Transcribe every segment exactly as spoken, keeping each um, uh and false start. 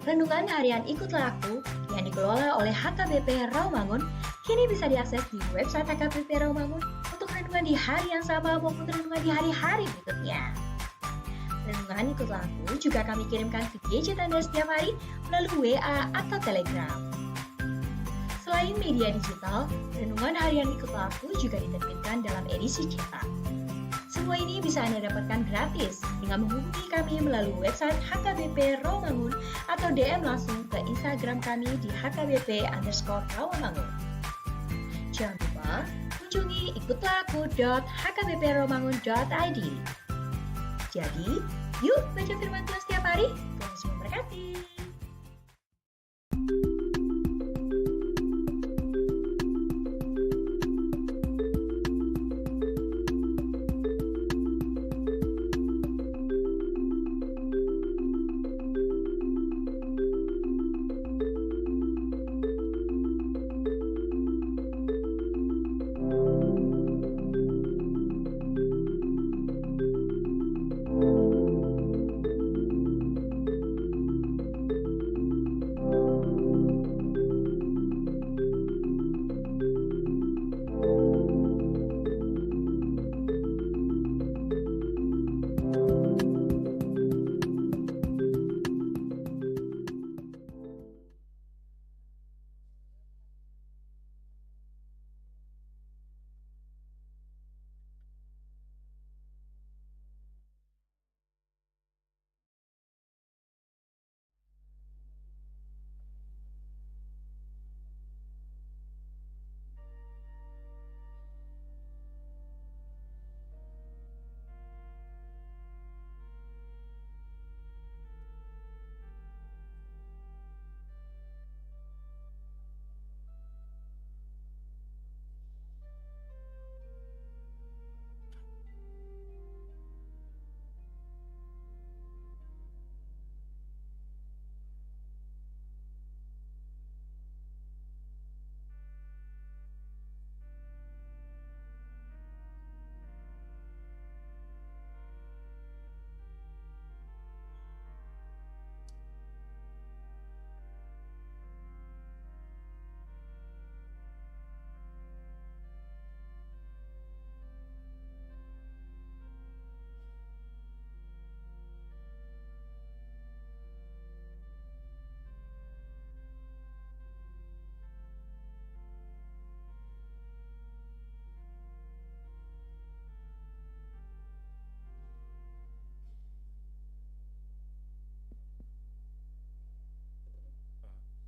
Renungan harian Ikutlah Aku yang dikelola oleh H K B P Rawamangun kini bisa diakses di website H K B P Rawamangun untuk renungan di hari yang sama maupun renungan di hari-hari berikutnya. Renungan Ikutlah Aku juga kami kirimkan ke gadget Anda setiap hari melalui W A atau Telegram. Selain media digital, renungan harian Ikutlah Aku juga diterbitkan dalam edisi cetak. Semua ini bisa Anda dapatkan gratis dengan menghubungi kami melalui website H K B P Rawamangun atau D M langsung ke Instagram kami di H K B P underscore Rawamangun. Jangan lupa kunjungi ikutlah aku dot H K B P rawamangun dot I D. Jadi, yuk baca firman Tuhan setiap hari. Tuhan Yesus memberkati.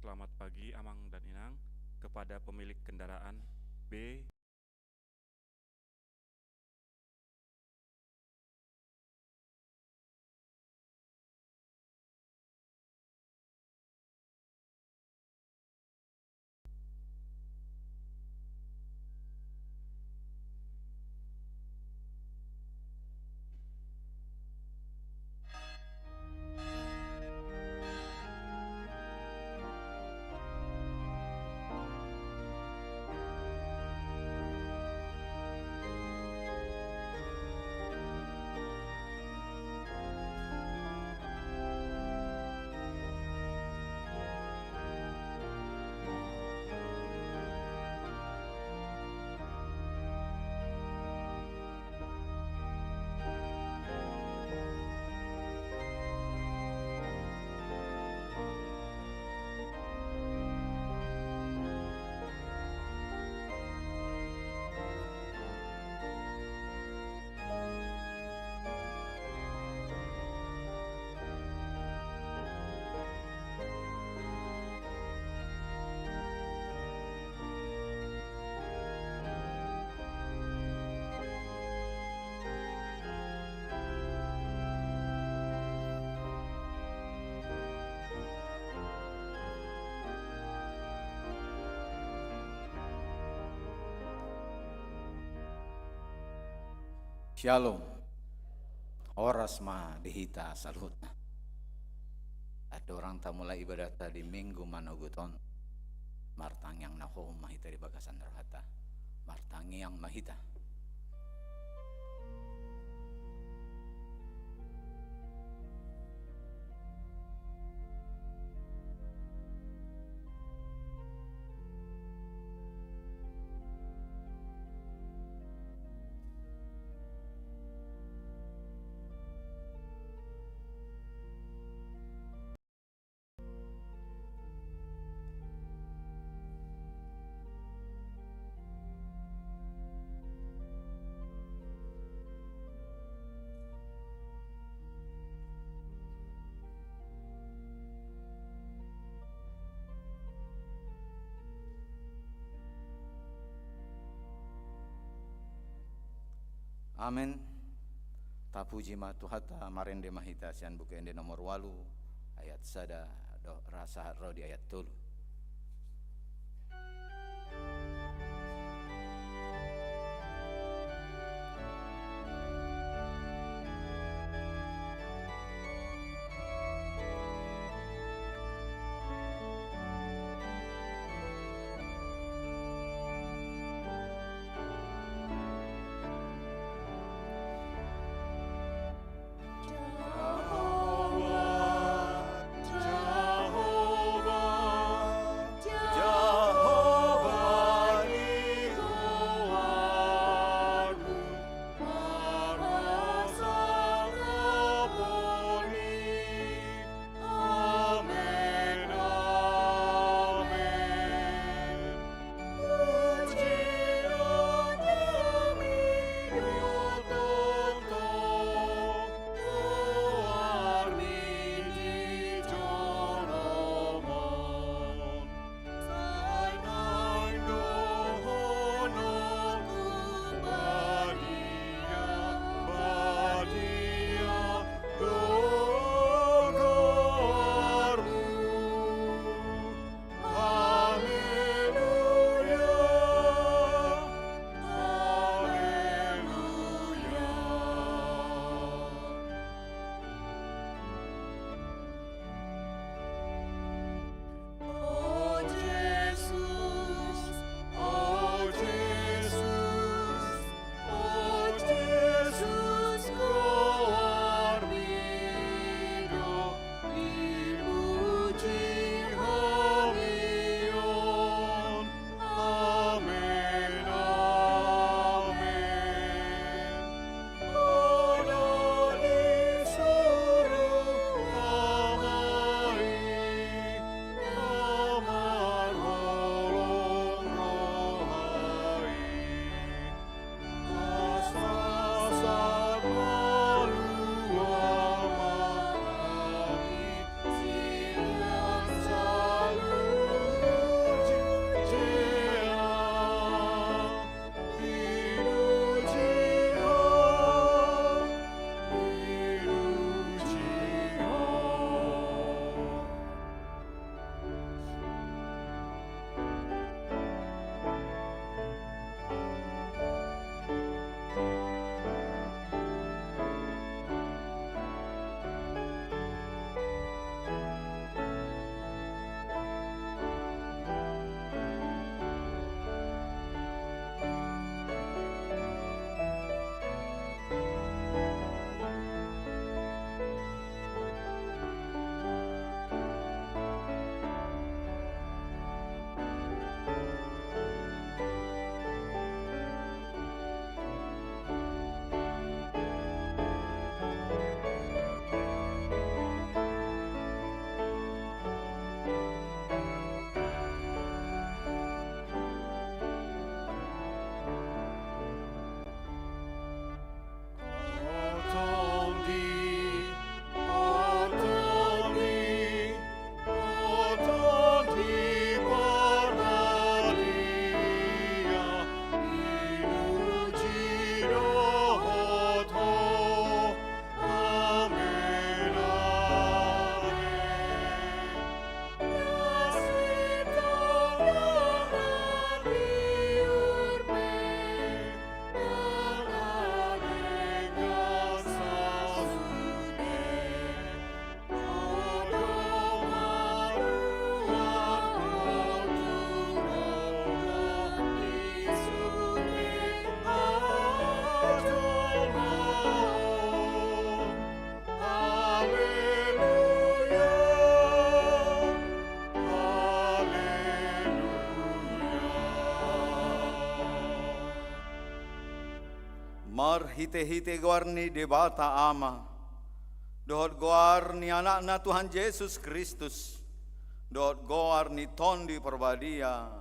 Selamat pagi, Amang dan Inang, kepada pemilik kendaraan B. Syalom. Horas ma di hita saluhutna. Andorang tamulai ibadatta di Minggu manogot on, martangiang na hohom ma hita di bagasan rohanta. Martangiang ma hita. Amen. Tapuji ma Tuhanta, marende ma hita sian Buku Ende nomor ualu, ayat sada do, ra sahat ro di ayat tolu. Amen, amen. O Jesus, o Jesus, o Jesus, goarmi do dipuji hami on. Amen, amen. Marhitehite goar ni Debata Ama, dohot goar ni Anakna Tuhan Jesus Kristus, dohot goar ni Tondi Parbadia,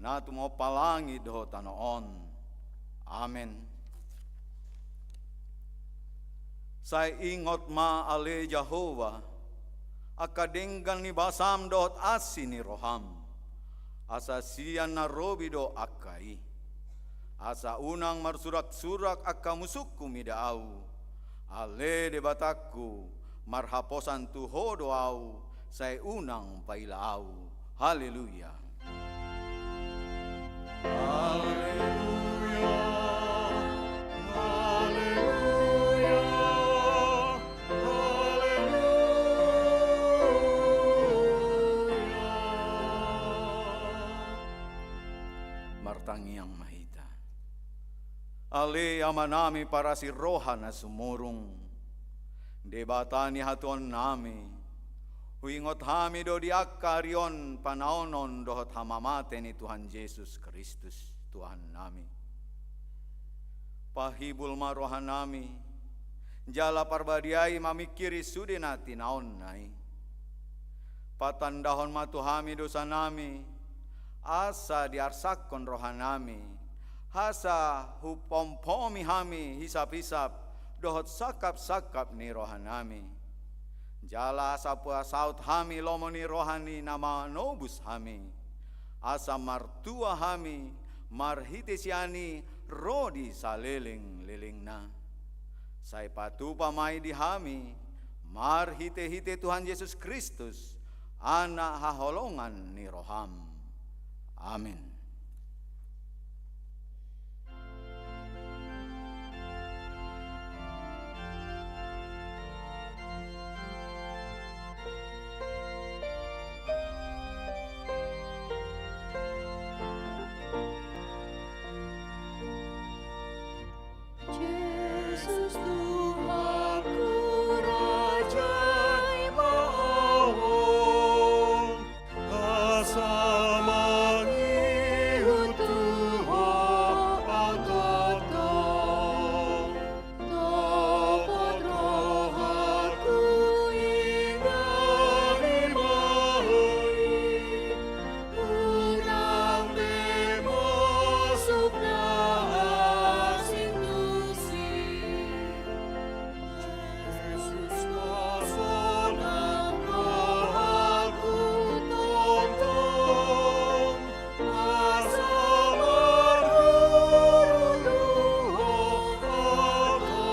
na tumompa langit dohot tano on. Amen. Sai ingot ma ale Jahowa, angka denggan ni basam dohot asi ni roham, asa sian na robi do angka i. Asa unang marsurak-surak angka musungku mida ahu. Ale Debatangku, marhaposan tu Ho do ahu, sai unang paila ahu. Haleluya. Haleluya, haleluya, haleluya. Martangiang ma hita. Ale Amanami parasi roha na sumurung, Debata ni hatuaonnami, huingot hami do di angka ari on panaonon dohot hamamate ni Tuhan Jesus Kristus, Tuhannami. Pahibul ma rohanami, jala parbadiai mamingkiri sude na tinaonna i. Patandahon ma tu hami dosanami, asa diarsakkon rohanami, asa hupompoomi hami hisap-hisap dohot sangkap-sangkap ni rohanami. Jala asa hupasaut hami lomo ni roha ni na manobus hami, asa martua hami marhite sian i ro di saleleng-lelengna. Sai patupa ma i di hami, marhite-hite Tuhan Jesus Kristus, Anak haholongan ni roham. Amin. Jesus Tuhanku, Raja i ma ahu, asa mangihut tu Ho ahu tongtong. Topot rohangku, ingot i ma ahu i, unang be masuk na asing tusi. Jesus ma sonang rohangku tongtong, asa marguru tu Ho tongtong.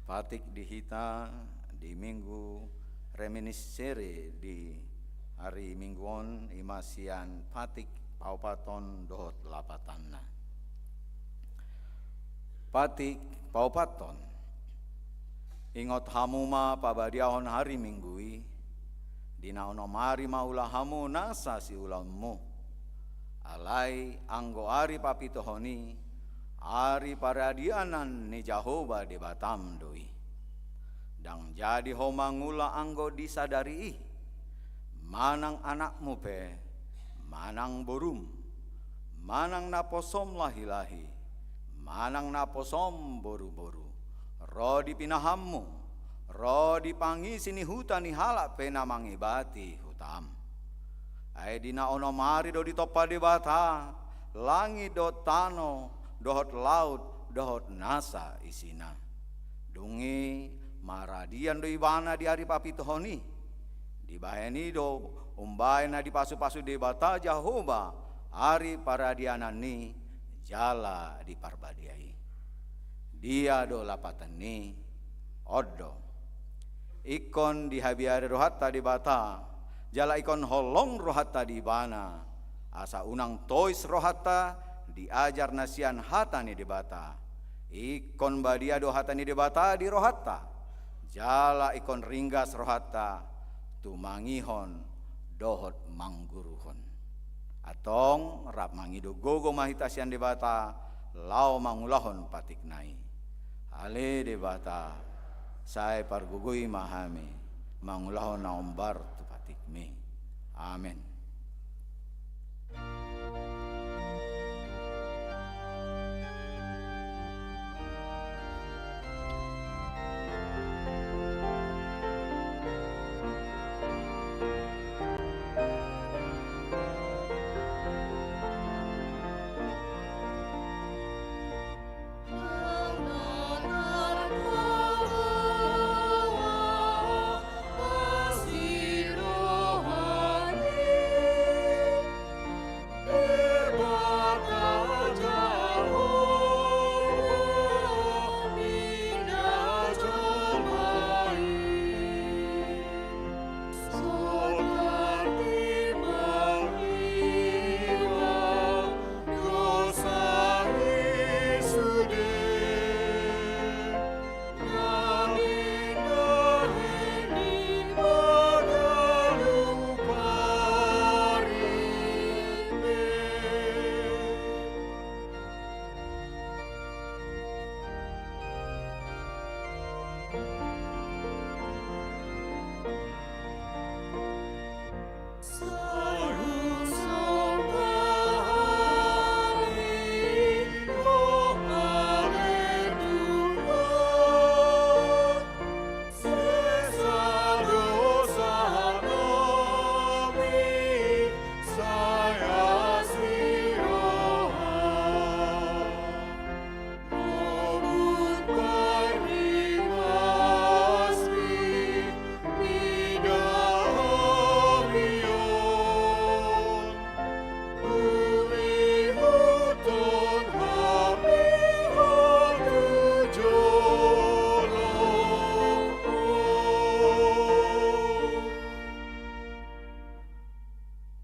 Patik di hita di Minggu Reminiscere di ari Minggu on, i ma sian patik paopathon dohot lapatanna. Patik paopathon. Ingot hamu ma pabadiahon ari Minggu i, di na onom ari ma ula hamu nasa siulaonmu. Alai anggo ari papituhon i, ari paradianan ni Jahowa Debatam do i. Ndang jadi ho mangula anggo di sadari i, manang anakmu pe, manang borum, manang naposom lahilahi, manang naposom boruboru, ro di pinahanmu, ro di pangisi ni huta ni halak pe na mangibati hutam. Ai di na onom ari do ditompa Debata langit dohot tano, dohot laut, dohot nasa isina. Dung i maradian do ibana di ari papituhon i. Dibahen i do umbahen na dipasupasu Debata Jahowa ari paradianan i jala diparbadia i. Dia do lapatan i? On do. Ingkon dihabiari rohanta Debata, Jala ingkon holong rohanta di Ibana, asa unang tois rohanta di ajar na sian hata ni Debata. Ingkon badia do hata ni Debata di rohanta, jala ingkon ringgas rohanta tumangihon dohot mangguruhon. Antong rap mangido gogo ma hita sian Debata, laho mangulahon patikna i. Ale Debata, sai pargogoi ma hami mangulahon na hombar tu patikmi. Amen.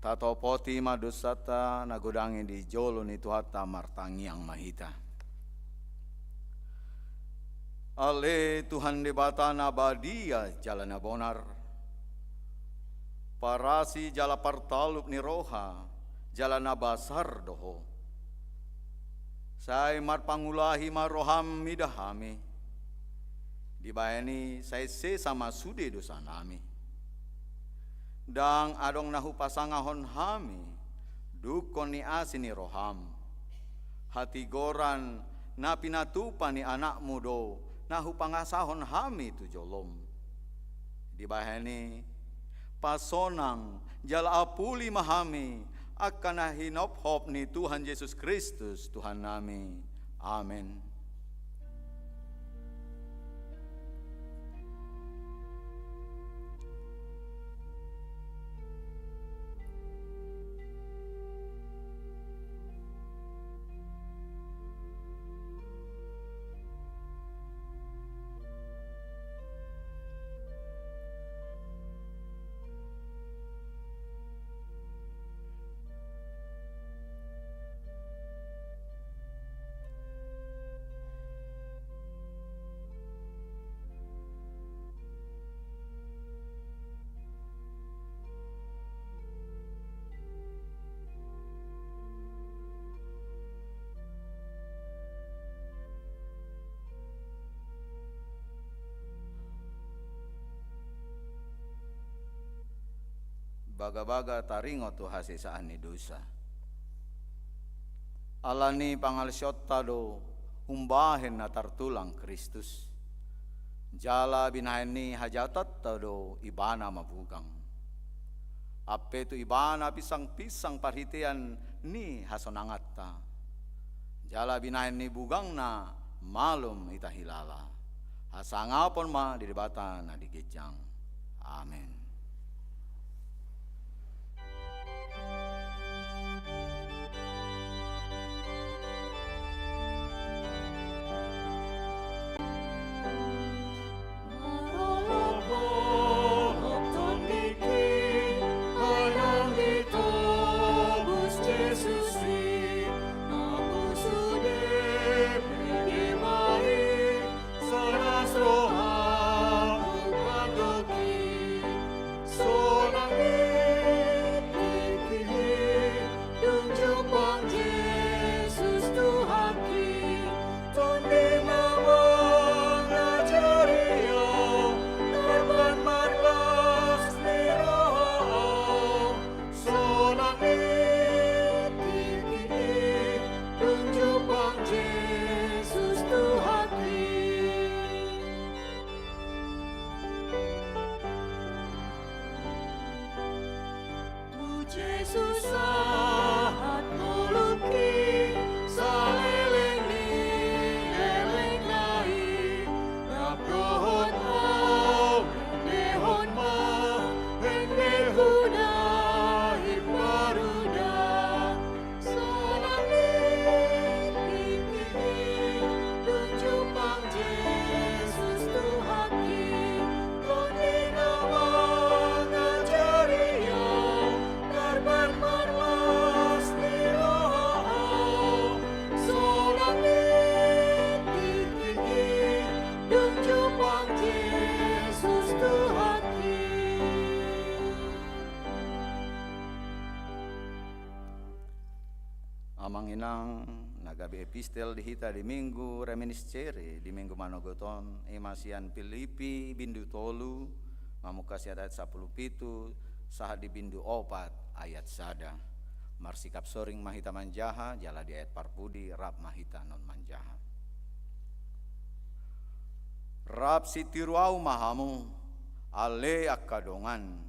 Tatopoti ma dosanta na godang i di jolo ni Tuhanta, martangiang ma hita. Ale Tuhan Debata na badia jala na bonar, parasi jala partalup ni roha, jala na basar do Ho. Sai marpangulahi ma roham mida hami. Dibahen i sai sesa ma sude dosanami. Ndang adong na hupasangahon hami dungkon ni asi ni roham. Hatigoran na pinatupa ni Anakmu do na hupangasahon hami tu jolom. Dibahen i, pasonang jala apuli ma hami angka na hinophop ni Tuhan Jesus Kristus Tuhannami. Amen. Bagabaga taringot tu hasesaan ni dosa. Ala ni pangalaosionta do umbahen na tartulang Kristus. Jala binahen ni hajautanta do Ibana mabugang. Ampe tu Ibana pinsangpinsang parhitean ni hasonanganta. Jala binahen ni bugangna malum hita hilala. Hasangapon ma di Debata na di ginjang. Amen. Jesus sahat ngolungki, saleleng ni lelengna i, rap dohot Ahu, endehon ma endehon na imbaru da. Sonang ni tingki i, dung jumpang Jesus Tuhanki, tondi na mangajari Ahu, tarbar marlas ni roha Ahu. Sonang ni tingki i, dung jumpang Jesus Tuhanki. Amang inang, na gabe epistel di hita di Minggu Reminiscere, di minggu manogot on, i ma sian Pilipi bindu tolu, mamungka sian ayat sampulu pitu, sahat di bindu opat ayat sada. Marsikap soring ma hita manjaha, jala di ayat parpudi rap ma hita non manjaha. Rap sitiru Ahu ma hamu, ale angka dongan,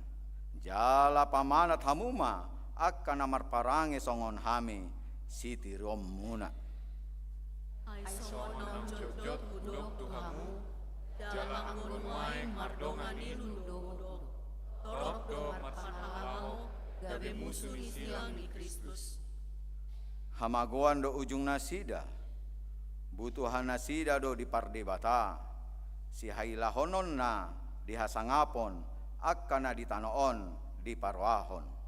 jala pamanat hamu ma angka na marparange songon hami sitiruonmuna. Ai songon naung jotjot hudok tu hamu, jala anggo nuaeng mardongan ilu do hudok, torop do marpangalaho gabe musu ni silang ni Kristus. Hamagoan do ujungnasida, butuhannasida do dipardebata, sihailahononna dihasangapon, angka na di tano on diparoahon.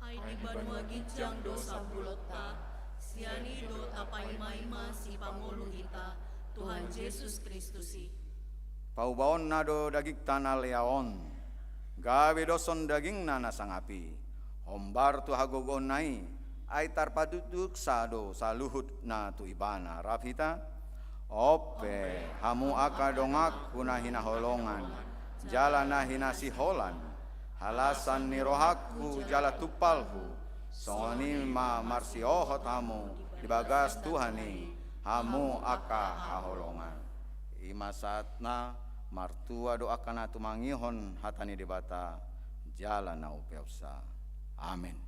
Ai di banua ginjang do sambulonta, sian i do tapaimaima sipangolu hita, Tuhan Jesus Kristus i. Paubaonna do dagingta na lea on, gabe doshon dagingna na sangap i, hombar tu hagogoonna i, ai tarpatutuksa do saluhutna tu ibana. Rap hita. On pe, hamu angka donganku na hinaholongan, jala na hinasiholan, halasan ni rohangku jala tumpalhu, songon i ma marsihohot hamu di bagas Tuhan i, hamu angka haholongan. I ma sahatna, martua do angka na tumangihon hata ni Debata, jala na upeopsa. Amen.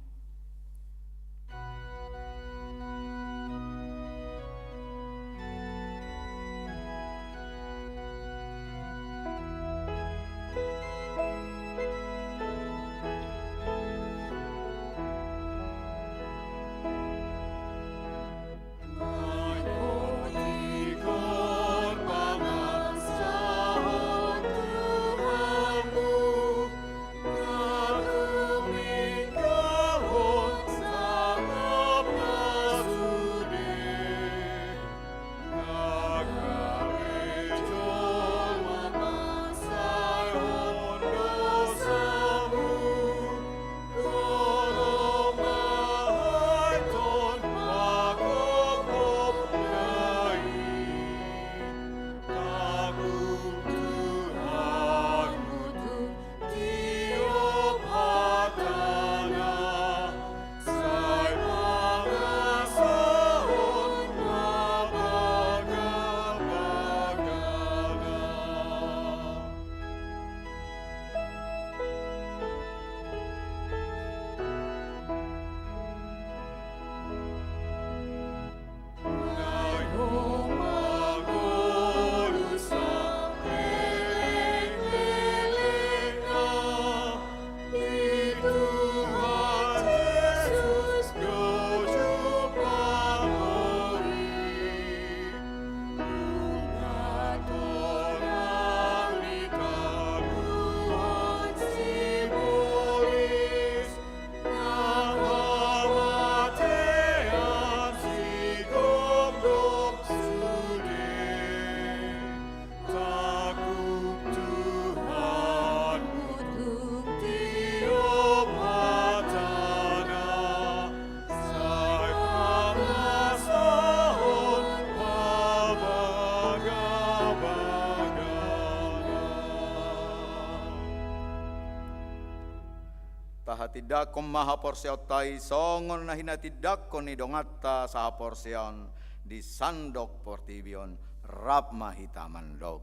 Tahatindangkon ma haporseaonta i songon na hinatindangkon ni donganta sahaporseaon di sandok portibi on. Rap ma hita mandok.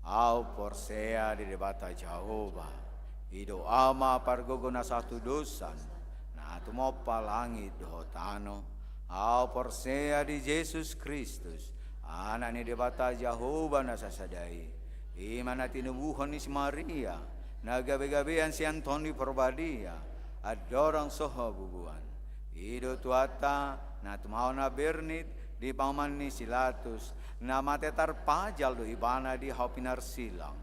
Ahu porsea di Debata Jahowa, I do Ama pargogo na sahat tu dosa, na tumompa langit dohot tano. Ahu porsea di Jesus Kristus, Anak ni Debata Jahowa na sasada i. I ma na tinubuhon ni si Maria, na gabegabean sian Tondi Parbadia, andorang so habubuan. I do Tuhanta, na tumaon na bernit di paman ni si Latus, na mate tarpajal do Ibana di hau pinarsilang.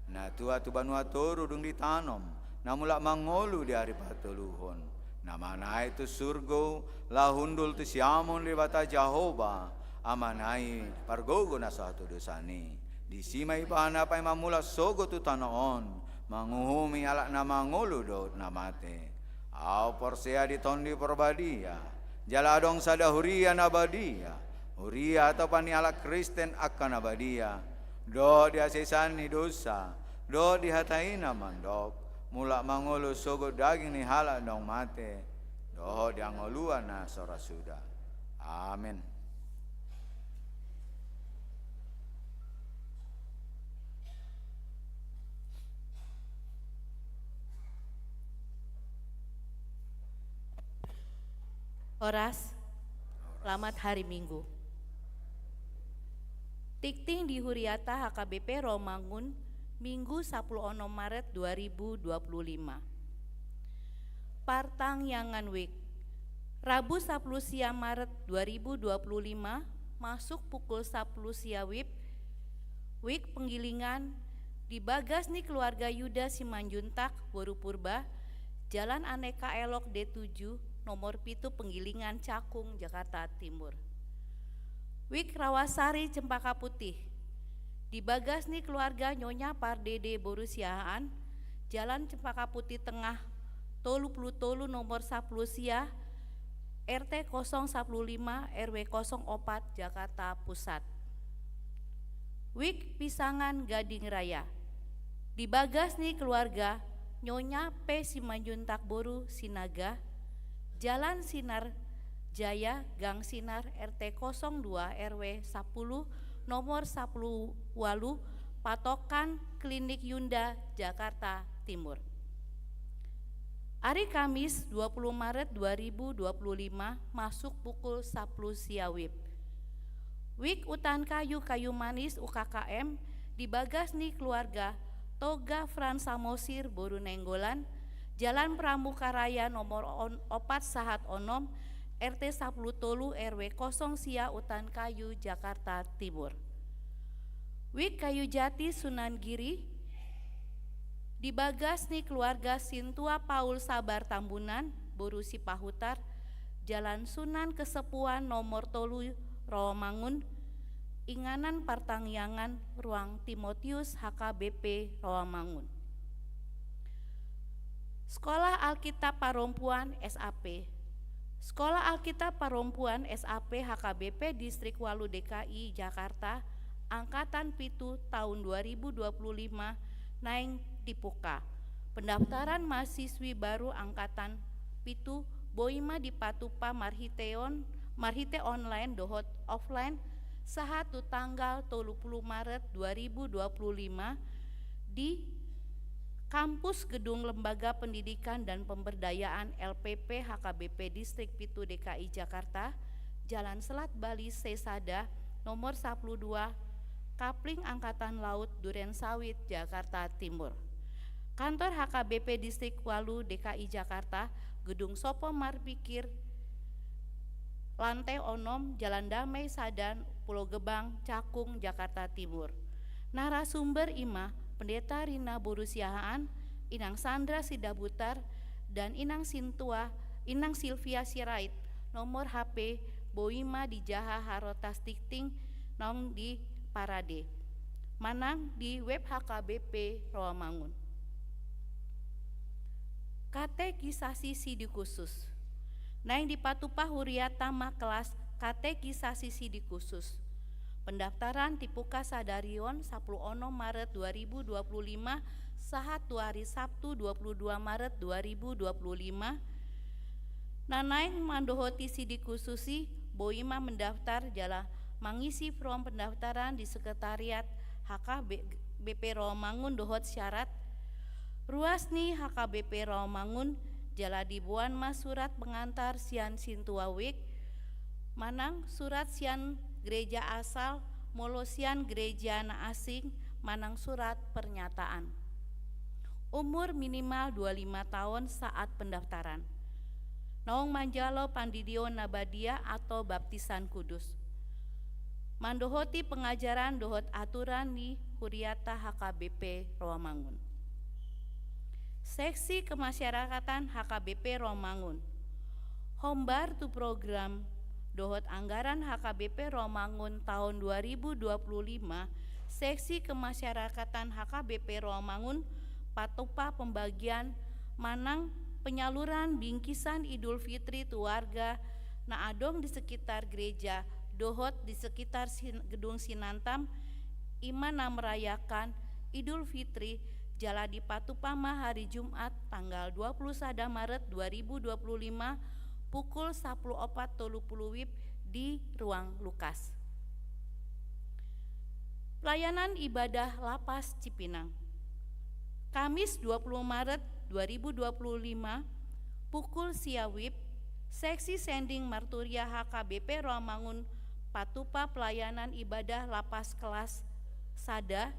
Na tua tu banua toru dung ditanom, na mulak mangolu di ari patoluhon. Na manaek tu surgo, laho hundul tu siamun Debata Jahowa, Amana i pargogo na sahat tu dosa i. Disi ma Ibana paima mulak sogot tu tano on, manguhumi halak na mangolu dohot na mate. Ahu porsea di Tondi Parbadia, jala adong sada huria na badia, huria hatopan ni halak Kristen angka na badia, dohot di hasesaan ni dosa, dohot di hata i na mandok, mulak mangolu sogot daging ni halak naung mate, dohot di hangoluan na so ra suda. Amen. Horas. Selamat hari Minggu. Tingting di huriata H K B P Rawamangun, Minggu sapuluh onom Maret dua ribu dua puluh lima. Partangiangan W I B. Rabu sapuluh sia Maret dua ribu dua puluh lima, masuk pukul sapuluh sia W I B, W I B Penggilingan, di bagas ni keluarga Yuda Simanjuntak, boru Purba, Jalan Aneka Elok D tujuh, nomor pitu, Penggilingan, Cakung, Jakarta Timur. W I B Rawasari Cempaka Putih, di bagas ni keluarga Nyonya Pardede boru Siahaan, Jalan Cempaka Putih Tengah, tolu puluh tolu, nomor sapuluh sia, R T kosong sapuluh lima, R W kosong opat, Jakarta Pusat. W I B Pisangan Gading Raya, di bagas ni keluarga Nyonya P Simanjuntak boru Sinaga, Jalan Sinar Jaya, Gang Sinar, R T kosong dua, R W sapuluh, nomor sapuluh ualu, Patokan, Klinik Yunda, Jakarta Timur. Hari Kamis, dua puluh Maret dua ribu dua puluh lima, masuk pukul sapuluh sia W I B. W I B Hutan Kayu Kayu Manis, U K K M, di bagas ni keluarga Toga Fran Samosir boru Nainggolan, Jalan Pramuka Raya nomor on-, opat sahat onom, R T sapuluh tolu, R W kosong sia, Hutan Kayu, Jakarta Timur. W I B Kayu Jati Sunan Giri, di bagas ni keluarga Sintua Paul Sabar Tambunan, boru Sipahutar, Jalan Sunan Kesepuan nomor tolu, Rawamangun, inganan partangiangan Ruang Timotius H K B P Rawamangun. Sekolah Alkitab Parompuan S A P. Sekolah Alkitab Parompuan S A P H K B P Distrik ualu D K I Jakarta, angkatan pitu, taon dua ribu dua puluh lima, naeng dibuka. Pendaftaran mahasiswi baru angkatan pitu boi ma dipatupa marhite on-, marhite online dohot offline, sahat tu tanggal tolu puluh Maret dua ribu dua puluh lima, di Kampus Gedung Lembaga Pendidikan dan Pemberdayaan L P P H K B P Distrik pitu D K I Jakarta, Jalan Selat Bali C sada, nomor sapuluh dua, Kapling Angkatan Laut Durensawit, Jakarta Timur. Kantor H K B P Distrik ualu D K I Jakarta, Gedung Sopo Marpikir, lantai onom, Jalan Damai sada, Pulo Gebang, Cakung, Jakarta Timur. Narasumber i ma Pendeta Rina boru Siahaan, Inang Sandra Sidabutar, dan Inang Sintua, Inang Silvia Sirait, nomor H P boi ma dijaha harotas tingting naung di parade manang di web H K B P Rawamangun. Katekisasi Sinodus. Naeng dipatupa huriata ma kelas Katekisasi Sinodus. Pendaftaran dibuka sadari on, sapuluh onom Maret dua ribu dua puluh lima, sahat tu hari Sabtu, dua puluh dua Maret dua ribu dua puluh lima. Na naeng mandohoti Sinodus i boi ma mendaftar jala mangisi form pendaftaran di Sekretariat H K B P Rawamangun dohot syarat Ruas ni H K B P Rawamangun, jala diboan ma surat pengantar sian sintua wijk, manang surat sian gereja asal, molo sian gereja na asing, manang surat pernyataan. Umur minimal dua lima taon saat pendaftaran. Naung manjalo pandidion na badia atau baptisan kudus. Mandohoti pengajaran dohot aturan ni huriata H K B P Rawamangun. Seksi Kemasyarakatan H K B P Rawamangun. Hombar tu program dohot anggaran H K B P Rawamangun taon dua ribu dua puluh lima, Seksi Kemasyarakatan H K B P Rawamangun patupa pembagian manang penyaluran bingkisan Idul Fitri tu warga na adong di sekitar gereja dohot di sekitar sin-, gedung Sinantam, i ma na merayakan Idul Fitri, jala dipatupa ma hari Jumat tanggal dua puluh sada Maret dua ribu dua puluh lima pukul sapuluh opat tolu puluh wib di Ruang Lukas. Pelayanan ibadah Lapas Cipinang. Kamis dua puluh Maret dua ribu dua puluh lima, pukul sia wib, Seksi Sending Marturia H K B P Rawamangun patupa pelayanan ibadah Lapas kelas sada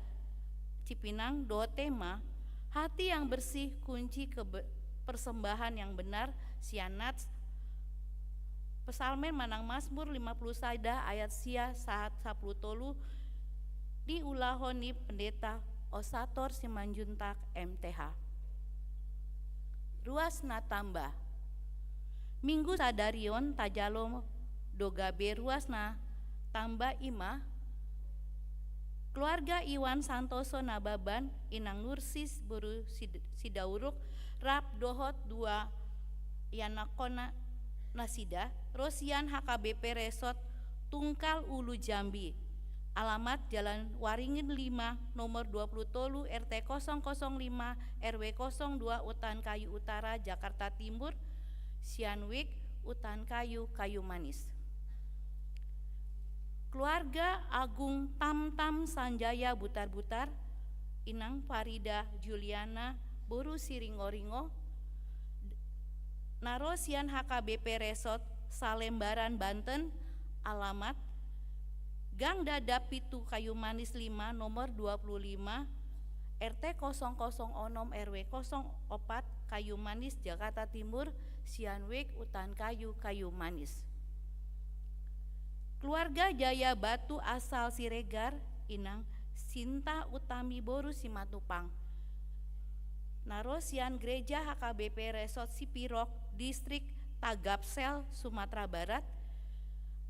Cipinang dohot tema, Hati yang bersih kunci kebe-, persembahan yang benar, sian Nats, Psalmen manang Mazmur lima puluh sada ayat sia sahat sapuluh tolu, diulahon ni Pendeta Osator Simanjuntak M T H. Ruas na tamba. Minggu sadari on tajalo do gabe ruas na tamba, i ma keluarga Iwan Santoso Nababan, Inang Nursis boru Sid-, Sidauruk, rap dohot dua ianakkonna nasida, ro sian H K B P Resort Tungkal Ulu Jambi. Alamat Jalan Waringin lima, nomor dua puluh tolu, R T kosong kosong lima, R W kosong dua, Utan Kayu Utara, Jakarta Timur, sian wijk Utan Kayu, Kayu Manis. Keluarga Agung Tamtam Sanjaya Butarbutar, Inang Farida Juliana boru Siringoringo, na ro sian H K B P Resort Salembaran, Banten, alamat Gang Dadap pitu, Kayu Manis lima, nomor dua puluh lima, R T kosong kosong onom, R W kosong opat, Kayu Manis, Jakarta Timur, sian wijk Utan Kayu, Kayu Manis. Keluarga Jaya Batu asal Siregar, Inang Sinta Utami boru Simatupang, na ro sian Gereja H K B P Resort Sipirok, Distrik Tagafsel, Sumatera Barat.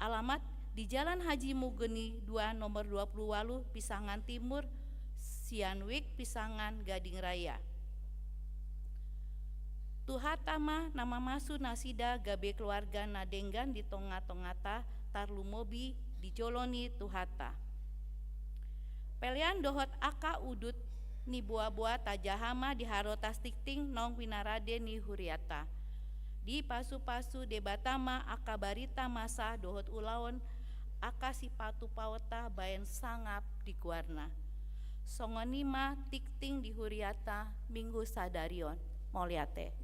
Alamat di Jalan Haji Mugeni dua, nomor dua puluh walu, Pisangan Timur, sian wijk Pisangan, Gading Raya. Tuhanta ma na mamasu nasida gabe keluarga na denggan di tongatonganta, tarlumobi di jolo ni Tuhanta. Pelean dohot angka udut ni boaboa tajaha ma di harotas tingting naung pinarade ni hurianta. Dipasupasu Debata ma angka barita masa dohot ulaon angka sipatupaonta baen sangap di goarna. Songon i ma tingting di hurianta Minggu sadari on. Mauliate.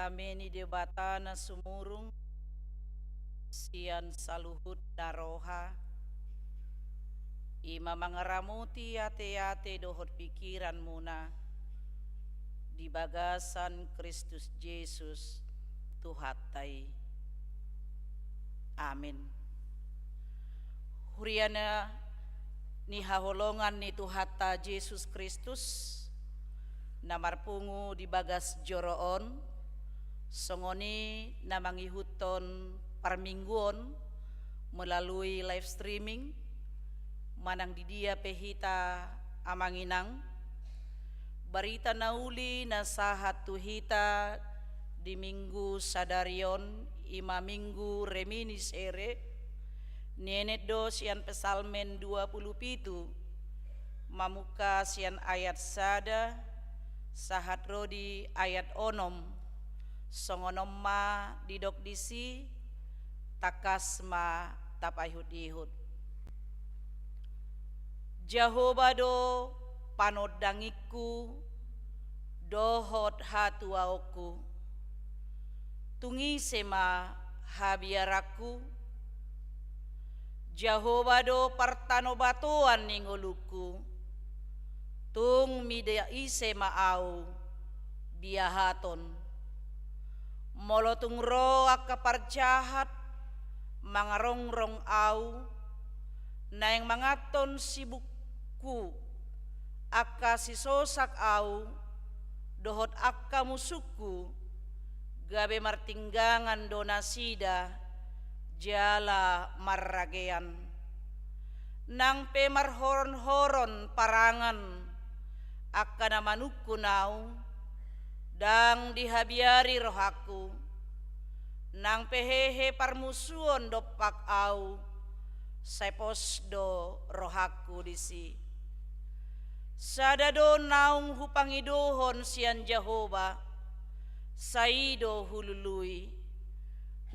Dame ni Debata na sumurung sian saluhut na roha, i ma mangaramoti ateate dohot pikiranmuna di bagasan Kristus Jesus Tuhanta i. Amin. Huria na ni haholongan ni Tuhanta Jesus Kristus, na marpungu di bagas joro on, songon i na mangihuthon parmingguon melalui live streaming, manang di dia pe hita amang inang, barita na uli na sahat tu hita di minggu sadari on, i ma minggu Reminiscere, nienet do sian Psalmen dua pulu pitu, mamungka sian ayat sada, sahat ro di ayat onom, songon on ma didok disi, tangkas ma tapaihut-ihut. Jahowa do panondangingku dohot hatuaonku. Tung ise ma habiaranku? Jahowa do partanobatoan ni ngolungku. Tung mida ise ma ahu biahaton? Molo tung ro angka parjahat mangarongrong ahu, naeng manganhon sibukku angka sisosak ahu dohot angka musungku, gabe martinggangan do nasida jala marragean. Nang pe marhoron-horon parangan angka na manungkun ahu, ndang dihabiari rohangku. Nang pe hehe parmusuon dompak ahu, sai pos do rohangku disi. Sada do naung hupangidohon sian Jahowa, sai i do hulului.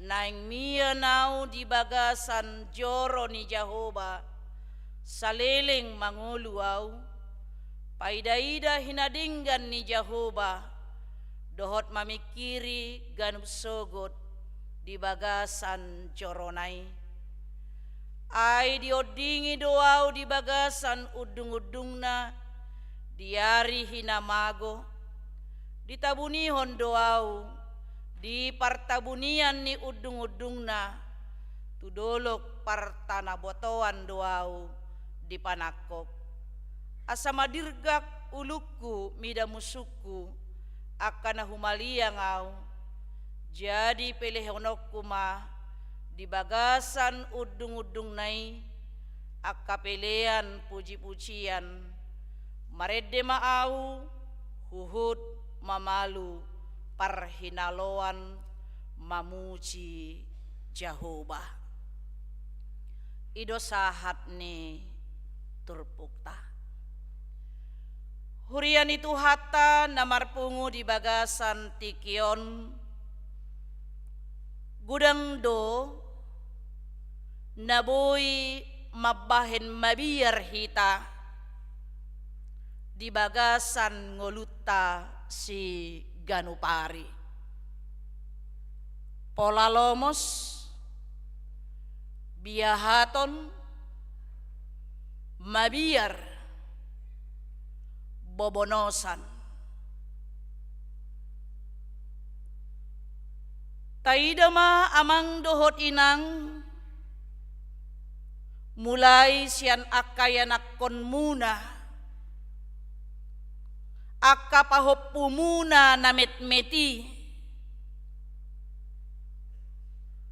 Naeng mian ahu di bagasan joro ni Jahowa, saleleng mangolu ahu, paida-ida hinadenggan ni Jahowa, dohot mamingkiri ganup sogot di bagasan jorona i. Ai diondingi do ahu di bagasan undung-undungna di ari hinamago, ditabunihon do ahu di partabunian ni undung-undungna, tu dolok partanobatoan do ahu dipanangkok. Asa madirgak ulungku mida musungku, angka na humaliang ahu. Jadi pelehononku ma di bagasan undung-undungna i angka pelean puji-pujian. Marende ma ahu huhut mamalu parhinaloan mamuji Jahowa. I do sahat ni turpukta. Huria ni Tuhanta na marpungu di bagasan tingki on, godang do na boi mambahen mabiar hita di bagasan ngolunta siganup ari. Pola lomos, biahaton, mabiar, bobonosan. Taida ma amang dohot inang, mulai sian angka ianakkonmuna, angka pahompumuna na metmet i.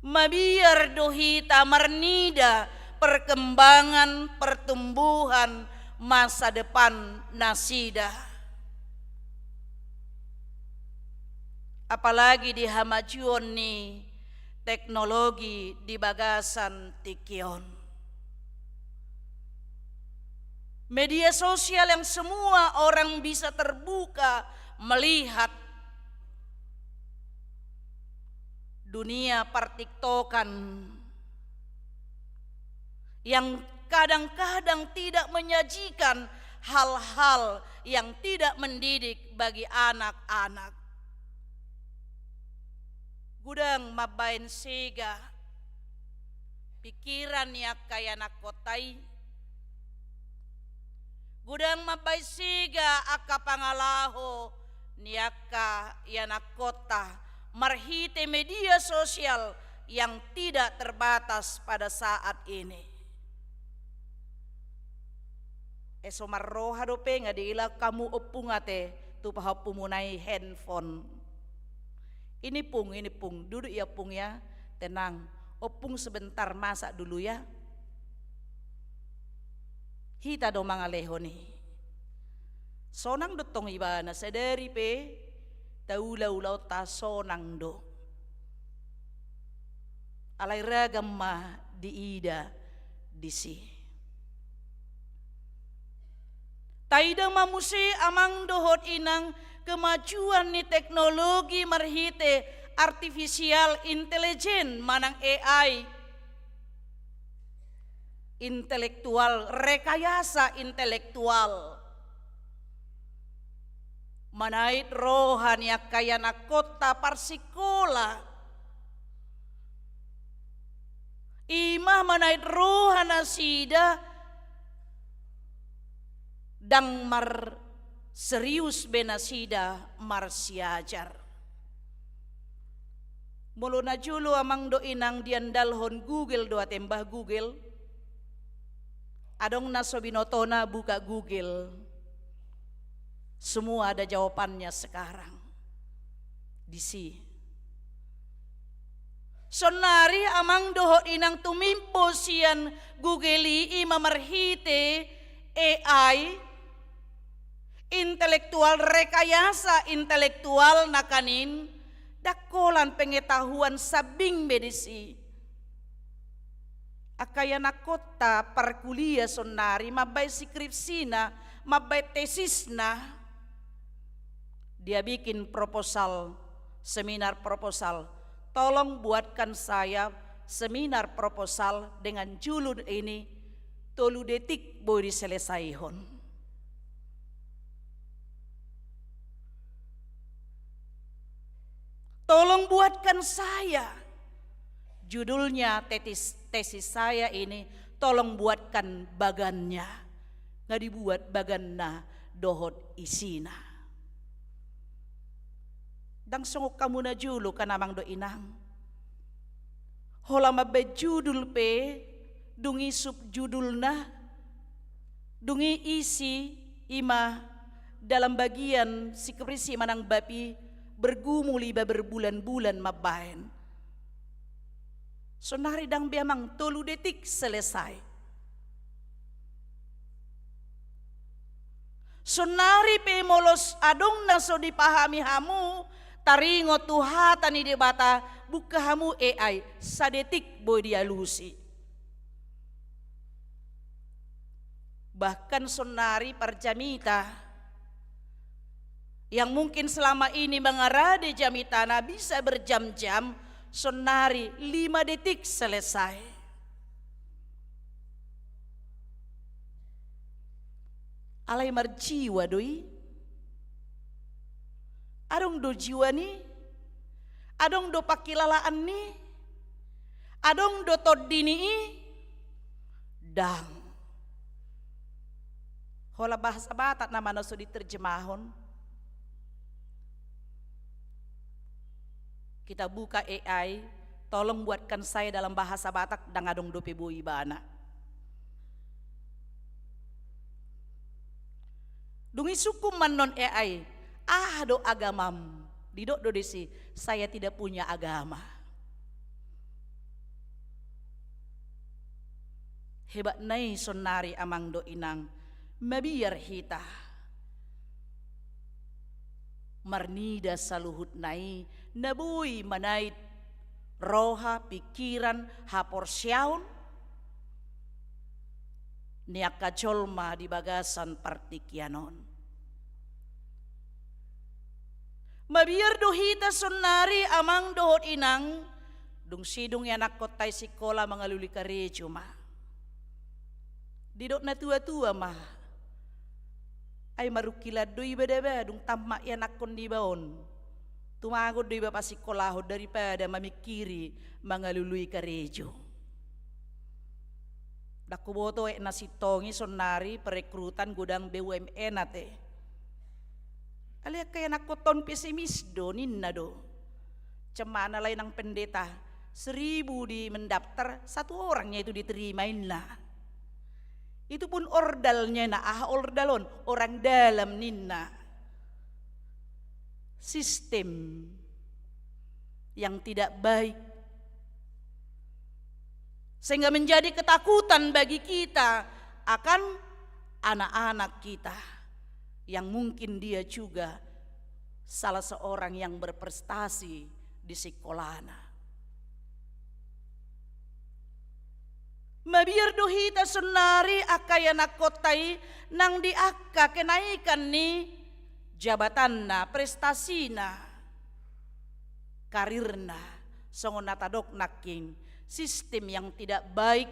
Mabiar do hita marnida perkembangan pertumbuhan masa depan nasida. Apalagi di hamajuon ni teknologi di bagasan tingki on. Media sosial yang semua orang bisa terbuka melihat dunia partiktokan yang kadang-kadang tidak menyajikan hal-hal yang tidak mendidik bagi anak-anak. Godang mambaen sega pikiran ni angka ianakkonta i. Godang mambaen sega angka pangalaho ni angka ianakkonta marhite media sosial yang tidak terbatas pada saat ini. Eso marroha dope nga diila hamu ompung ate tu pahompumuna i handphone. Ini pung, ini pung, duduk ya pung ya, tenang. Ompung sebentar masak dulu ya. Hita do mangalehon i. Sonang do tong ibana sadari pe taula-ulaonta sonang do. Alai ragam ma diida disi. Taida ma muse amang dohot inang kemajuan ni teknologi marhite artificial intelligence manang A I. Intelektual, rekayasa intelektual. Manait roha ni angka ianakkonta parsikola. Ima manait roha nasida ndang marserius be nasida marsiajar. Molo najolo amang dohot inang diandalhon Google do ate, mbah Google. Adong na so binotona buka Google. Semua ada jawabannya sekarang. Disi. Sonari amang dohot inang tumimbo sian Google i ima marhite A I, intelektual, rekayasa intelektual nangkaning, ndang holan pengetahuan sambing be disi. Angka ianakkonta parkuliah sonari mambaen skripsina, mambaen tesisna. Dia bikin proposal, seminar proposal. Tolong buatkan saya seminar proposal dengan judul ini, tolu detik boi diselesaihon. Tolong buatkan saya. Judulnya tetis, tesis saya ini, tolong buatkan bagannya. Nga dibuat baganna dohot isina. Ndang songon hamu najolo kan amang dohot inang. Holan mambaen judul pe, dung i subjudulna, dung i isi, ima dalam bagian skripsi manang bab i, bergumul iba berbulan-bulan mambaen. Sonari ndang be amang, tolu detik selesai. Sonari pe molo adong na so dipahami hamu, taringot tu hata ni Debata, buka hamu A I, sadetik boi dialusi. Bahkan sonari parjamita yang mungkin selama ini mangarade jamitana bisa berjam-jam, sonari lima detik selesai. Alai marjiwa do i? Adong do jiwa ni? Adong do pangkilalaan ni? Adong do tondi ni i? Ndang. Holan bahasa Batak nama na so diterjemahon. Kita buka A I, tolong buatkan saya dalam bahasa Batak, ndang adong dope boi ibana. Dung i sungkun ma annon A I, aha do agamam? Didok do disi, saya tidak punya agama. Hebatna i sonari amang dohot inang, mabiar hita marnida saluhutna i na boi manait roha, pikiran, haporseaon ni angka jolma di bagasan partingkian on. Mabiar do hita sonari amang dohot inang, dung sidung ianakkonta i sikola mangalului karejo ma. Didok na tua-tua ma. Ai marungkilon do iba daba dung tamat ianakkon niba on. Tumagon do iba pasingkolahon daripada mamingkiri mangalului karejo. Ndang huboto aek na sintong i sonari perekrutan godang B U M N ate. Alai angka ianakhonta on pesimis do, ninna do. Cemana alai nang pendeta, seribu di mendaftar, satu orangnya itu diterima, inna. Itu pun ordalnya, na aha ordal on, orang dalam, ninna. Sistem yang tidak baik, sehingga menjadi ketakutan bagi kita akan anak-anak kita, yang mungkin dia juga salah seorang yang berprestasi di sekolahna. Mabiar do hita sonari angka ianakhonta i nang di angka kenaikan ni jabatanna, prestasina, karirna, songon na tadok nangkin, sistem yang tidak baik.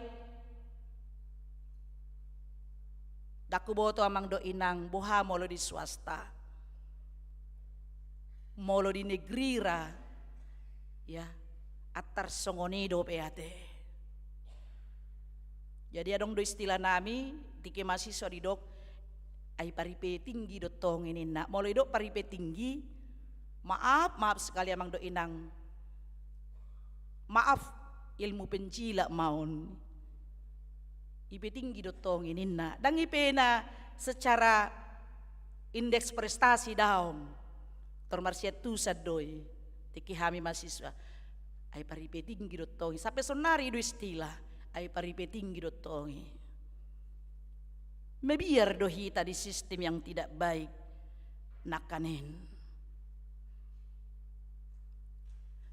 Ndang huboto amang dohot inang boha molo di swasta, molo di negeri ra, ya, antar songon i dope ate. Jadi adong do istilah nami, tingki mahasiswa didok, ai paripe tinggi do tong i ninna. Molo didok paripe tinggi, maaf, maaf sekali amang dohot inang. Maaf, ilmu penjilat ma on. Ipe tinggi do tong i ninna. Ndang ipena secara indeks prestasi daong. Tor marsiantusan do i. Tingki hami mahasiswa. Ai paripe tinggi do tong i. Sampe sonari do istilah. Ai paripe tinggi do tong i. Mabiar do hita di sistem yang tidak baik nangkaning.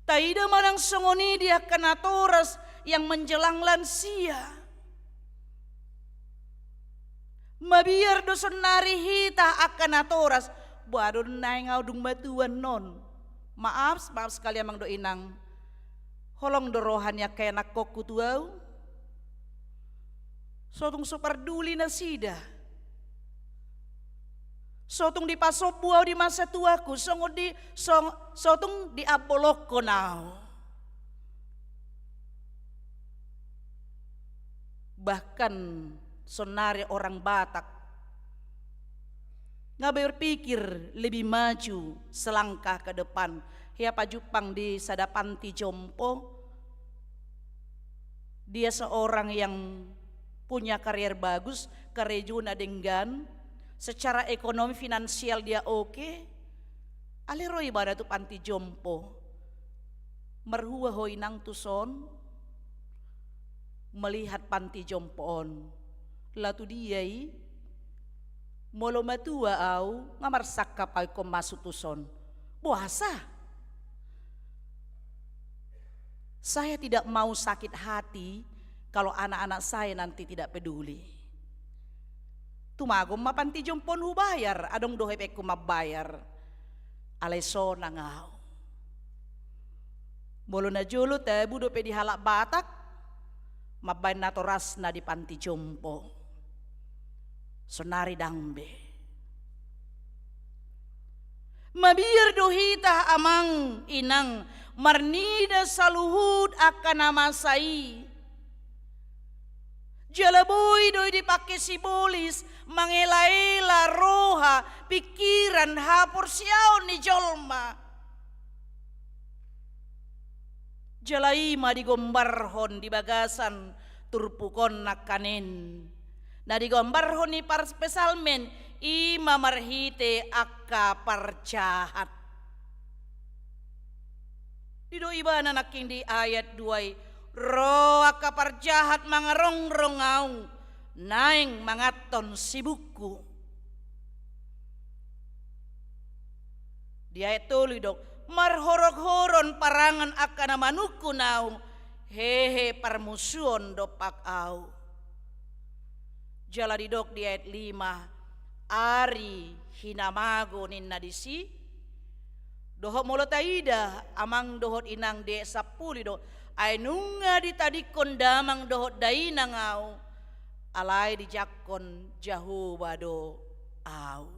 Taida ma nang songon i di angka natoras yang menjelang lansia. Mabiar do sonari hita angka natoras, boha do naeng au dung matua non. Maaf, maaf sekali amang dohot inang. Holong do roha ni angka ianakhonku tu au. So tung so parduli nasida. So tung dipasombu au di masa tuaku, songon di, song, so tung diambolonghon au. Bahkan sonari orang Batak nga berpikir lebih maju selangkah ke depan. Hea pajumpang di sada panti jompo, dia seorang yang punya karier bagus, karejona denggan, secara ekonomi finansial dia oke. Alai ro ibana tu panti jompo. Marhua ho inang tuson? Melihat panti jompo on, laho tu dia i? Molo matua au, nga marsangkap au ingkon masuk tuson. Boasa? Saya tidak mau sakit hati kalau anak-anak saya nanti tidak peduli. Tumagon ma panti jompo on hubayar, adong do hepengku mambayar. Alai sonang au. Molo najolo tabu dope di halak Batak mambaen natorasna di panti jompo. Sonari ndang be. Mabiar do hita amang inang marnida saluhut angka na masa i. Jala boi do i dipangke sibolis mangelaela roha, pingkiran, haporseaon ni jolma. Jala i ma digombarhon di bagasan turpuk on nangkaning. Na digombarhon ni parpsalmen i ma marhite angka parjahat. Didok ibana nangkin di ayat dua i, ro angka parjahat mangarongrong au, naeng manganhon sibukku. Di ayat tolu didok, marhoronghoron parangan angka na manungkun au, hehe parmusuon dompak au. Jala didok di ayat lima, ari hinamago ninna disi. Dohot molo taida amang dohot inang di ayat sampulu didok, ai nunga ditadingkon damang dohot dainang au, alai dijangkon Jahowa do au.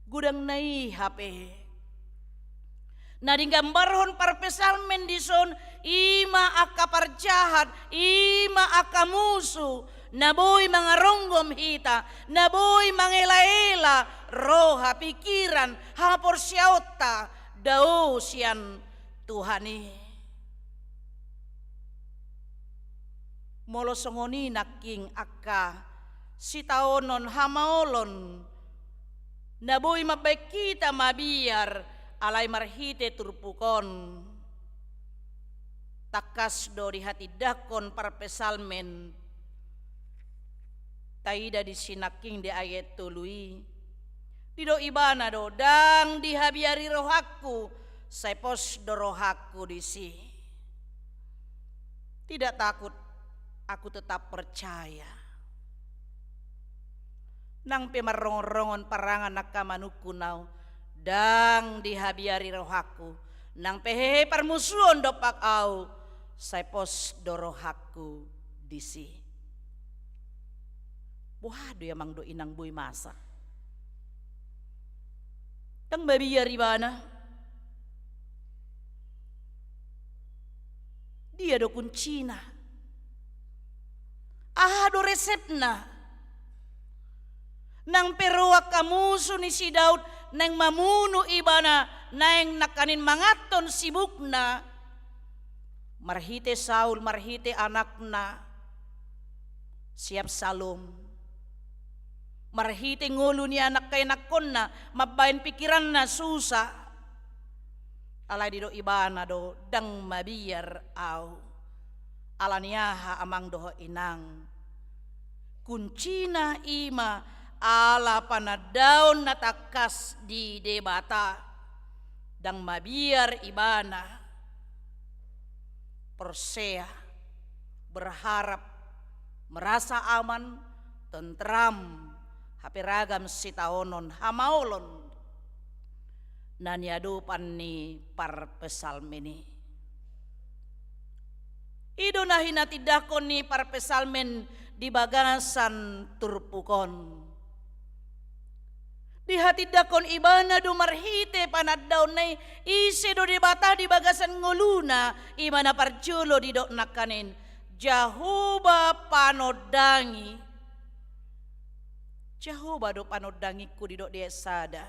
Godang na i hape Na digambarhon parpsalmen dison, i ma angka parjahat, i ma angka musu, na boi mangaronggom hita, na boi mangelaela roha, pikiran, haporseaonta dao sian Tuhan i. Molo songon i nangkin angka sitaonon hamaolon na boi mambahen hita mabiar, alai marhite turpuk on, tangkas do dihatindangkon parpsalmen. Taida disi nangkin di ayat tolu i. Didok ibana do, ndang dihabiari rohangku, sai pos do rohangku disi. Tidak takut, aku tetap percaya. Nang pe marrongon-rongon parangan angka manungkun au, ndang dihabiari rohangku. Nang pe hehe parmusuon dompak au, sai pos do rohangku disi. Boha do i amang dohot inang boi masa? Ndang mabiar ibana. Dia do kuncina? Aha do resepna? Nang pe ro angka musu ni si Daud naeng mamunu ibana, naeng nangkaning manganhon sibukna, marhite Saul, marhite anakna si Absalom, marhite ngolu ni anak ianakhonna, mambahen pikiranna susa. Alai didok ibana do, ndang mabiar au. Ala ni aha amang dohot inang? Kuncina i ma ala panandaon na tangkas di Debata. Ndang mabiar ibana. Porsea, berharap, merasa aman, tentram, hape ragam sitaonon hamaolon na niadopan ni parpsalmen i. I do na hinatindangkon ni parpsalmen di bagasan turpuk on. Dihatindangkon ibana do marhite panandaonna i, ise do Debata di bagasan ngoluna, i ma na parjolo didok nangkaning, Jahowa panondangi. Jahowa do panondangingku didok di ayat sada.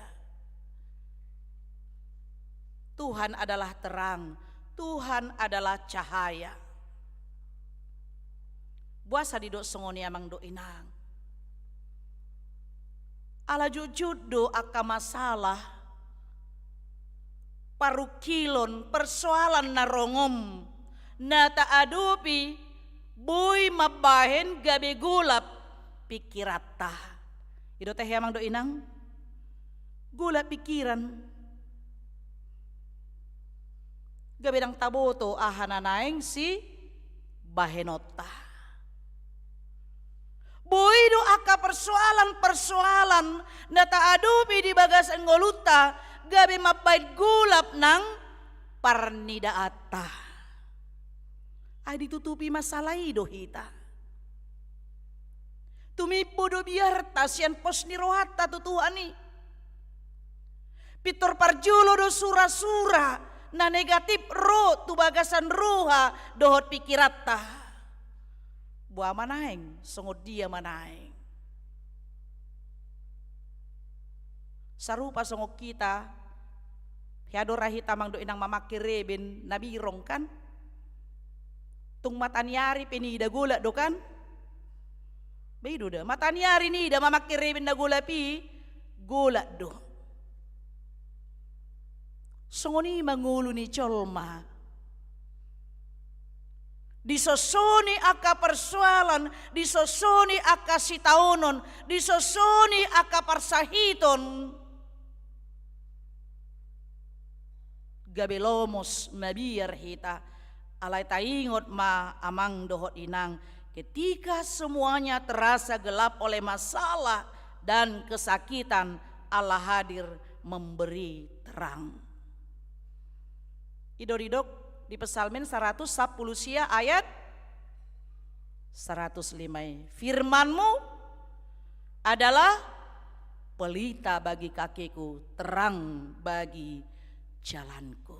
Tuhan adalah terang, Tuhan adalah cahaya. Boasa didok songon i amang dohot inang? Ala jotjot do angka masalah, parungkilon, persoalan na rongom, na taadopi, boi mambahen gabe golap pikiranta. I do tahe amang dohot inang? Golap pikiran. Gabe ndang taboto aha na naeng sibahenonta. Boi do angka persoalan-persoalan na taadopi di bagasan ngolunta gabe mambahen golap nang parnidaanta. Ai ditutupi masalah i do hita. Tumimbo do biarta sian pos ni rohanta tu Tuhan i. Pintor parjolo do sura-sura na negatif ro tu bagasan roha dohot pikiranta. Boha ma naeng, songon dia ma naeng. Sarupa songon hita, hea do ra hita amang dohot inang mamangke reben na birong kan? Tung mataniari pe niida golap do kan? Ba i do da, mataniari niida mamangke reben na golap i, golap do. Songon i ma ngolu ni jolma. Disosoni angka persoalan, disosoni angka sitaonon, disosoni angka parsahiton. Gabe lomos mabiar hita, alai taingot ma amang dohot inang, ketika semuanya terasa gelap oleh masalah dan kesakitan, Allah hadir memberi terang. I do didok di Psalmen saratus sampulu sia ayat saratus lima i. Firman-Mu adalah pelita bagi kakiku, terang bagi jalanku.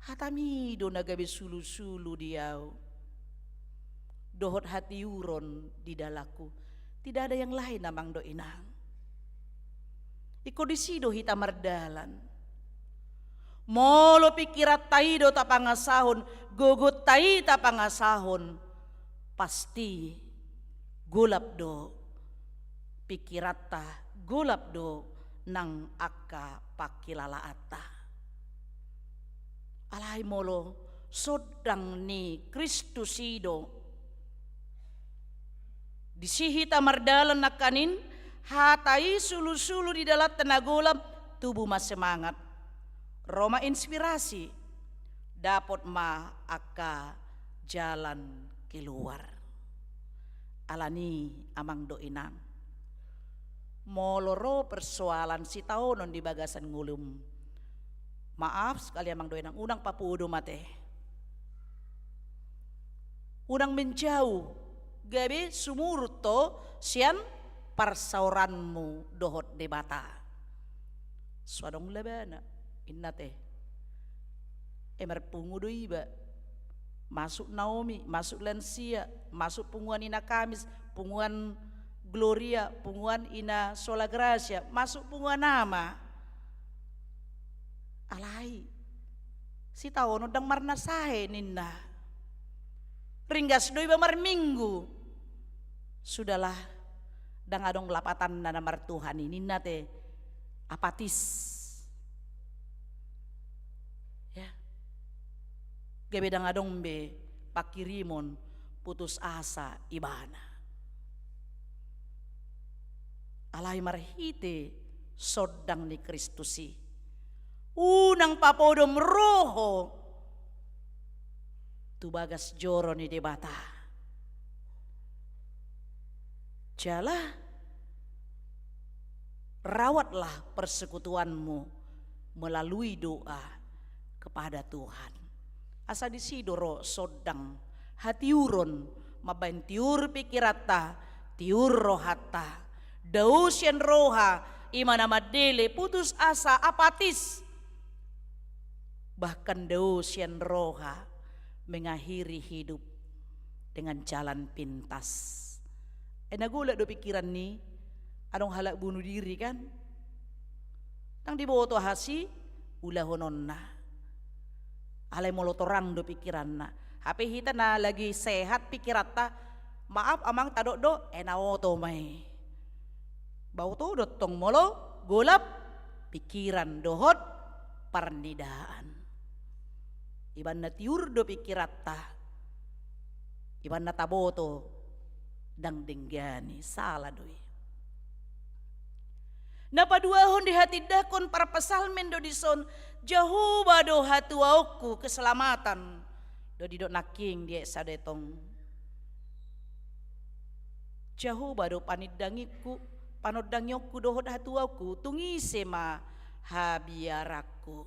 Hatami do na gabe sulusulu di ahu dohot hatiuron di dalanku. Tidak ada yang lain, amang dohot inang. Ingkon disi do hita mardalan. Molo pikiranta i do tapangasahon, gogonta i tapangasahon, pasti golap do pikiranta, golap do nang angka pangkilalaanta. Alai molo sondang ni Kristus i do, disi hita mardalan nangkaning, hata i sulusulu di dalanta na golap, tubu ma semangat, ro ma inspirasi, dapot ma angka jalan keluar. Alani, amang dohot inang, molo ro persoalan sitaonon di bagasan ngolum, maaf sekali, amang dohot inang, unang papodo mate. Unang menjauh, gabe sumurut ho sian parsaoranmu dohot Debata. So adong labana, inna te. E, marpungu do iba. Masuk Naomi, masuk lansia, masuk punguan Ina Kamis, punguan Gloria, punguan Ina Sola Gracia, masuk punguan ama. Alai sitaonon ndang marnasahe, ninna. Ringgas do iba marminggu. Sudahlah, ndang adong lapatanna na martuhan i, ninna te, apatis. Ya. Gabe ndang adong be pangkirimon, putus asa ibana. Alai marhite sondang ni Kristus i, unang papodom ro ho tu bagas joro ni Debata. Jala rawatlah persekutuanmu melalui doa kepada Tuhan. Asa disi do ro sondang, hatiuron, mambahen tiur pikiranta, tiur rohanta. Dao sian roha, i ma na mandele, putus asa, apatis. Bahkan dao sian roha, mengakhiri hidup dengan jalan pintas. E, na golap do pikiran ni, adong halak bunuh diri, kan? Ndang diboto aha siulahononna. Alai molo torang do pikiranna. Hape hita na lagi sehat pikiranta, maaf amang, tadok do, e, na oto ma i. Ba oto do tong molo golap pikiran dohot parnidaan. Ibaen na tiur do pikiranta, ibaen na taboto ndang denggan i, sala do i. Na paduahon dihatindangkon parpsalmen do dison, Jahowa do hatuaonku, keselamatan do didok nangkin di ayat sada i tong. Jahowa do panindangionku, panondangionku dohot hatuaonku, tung ise ma habiaranku.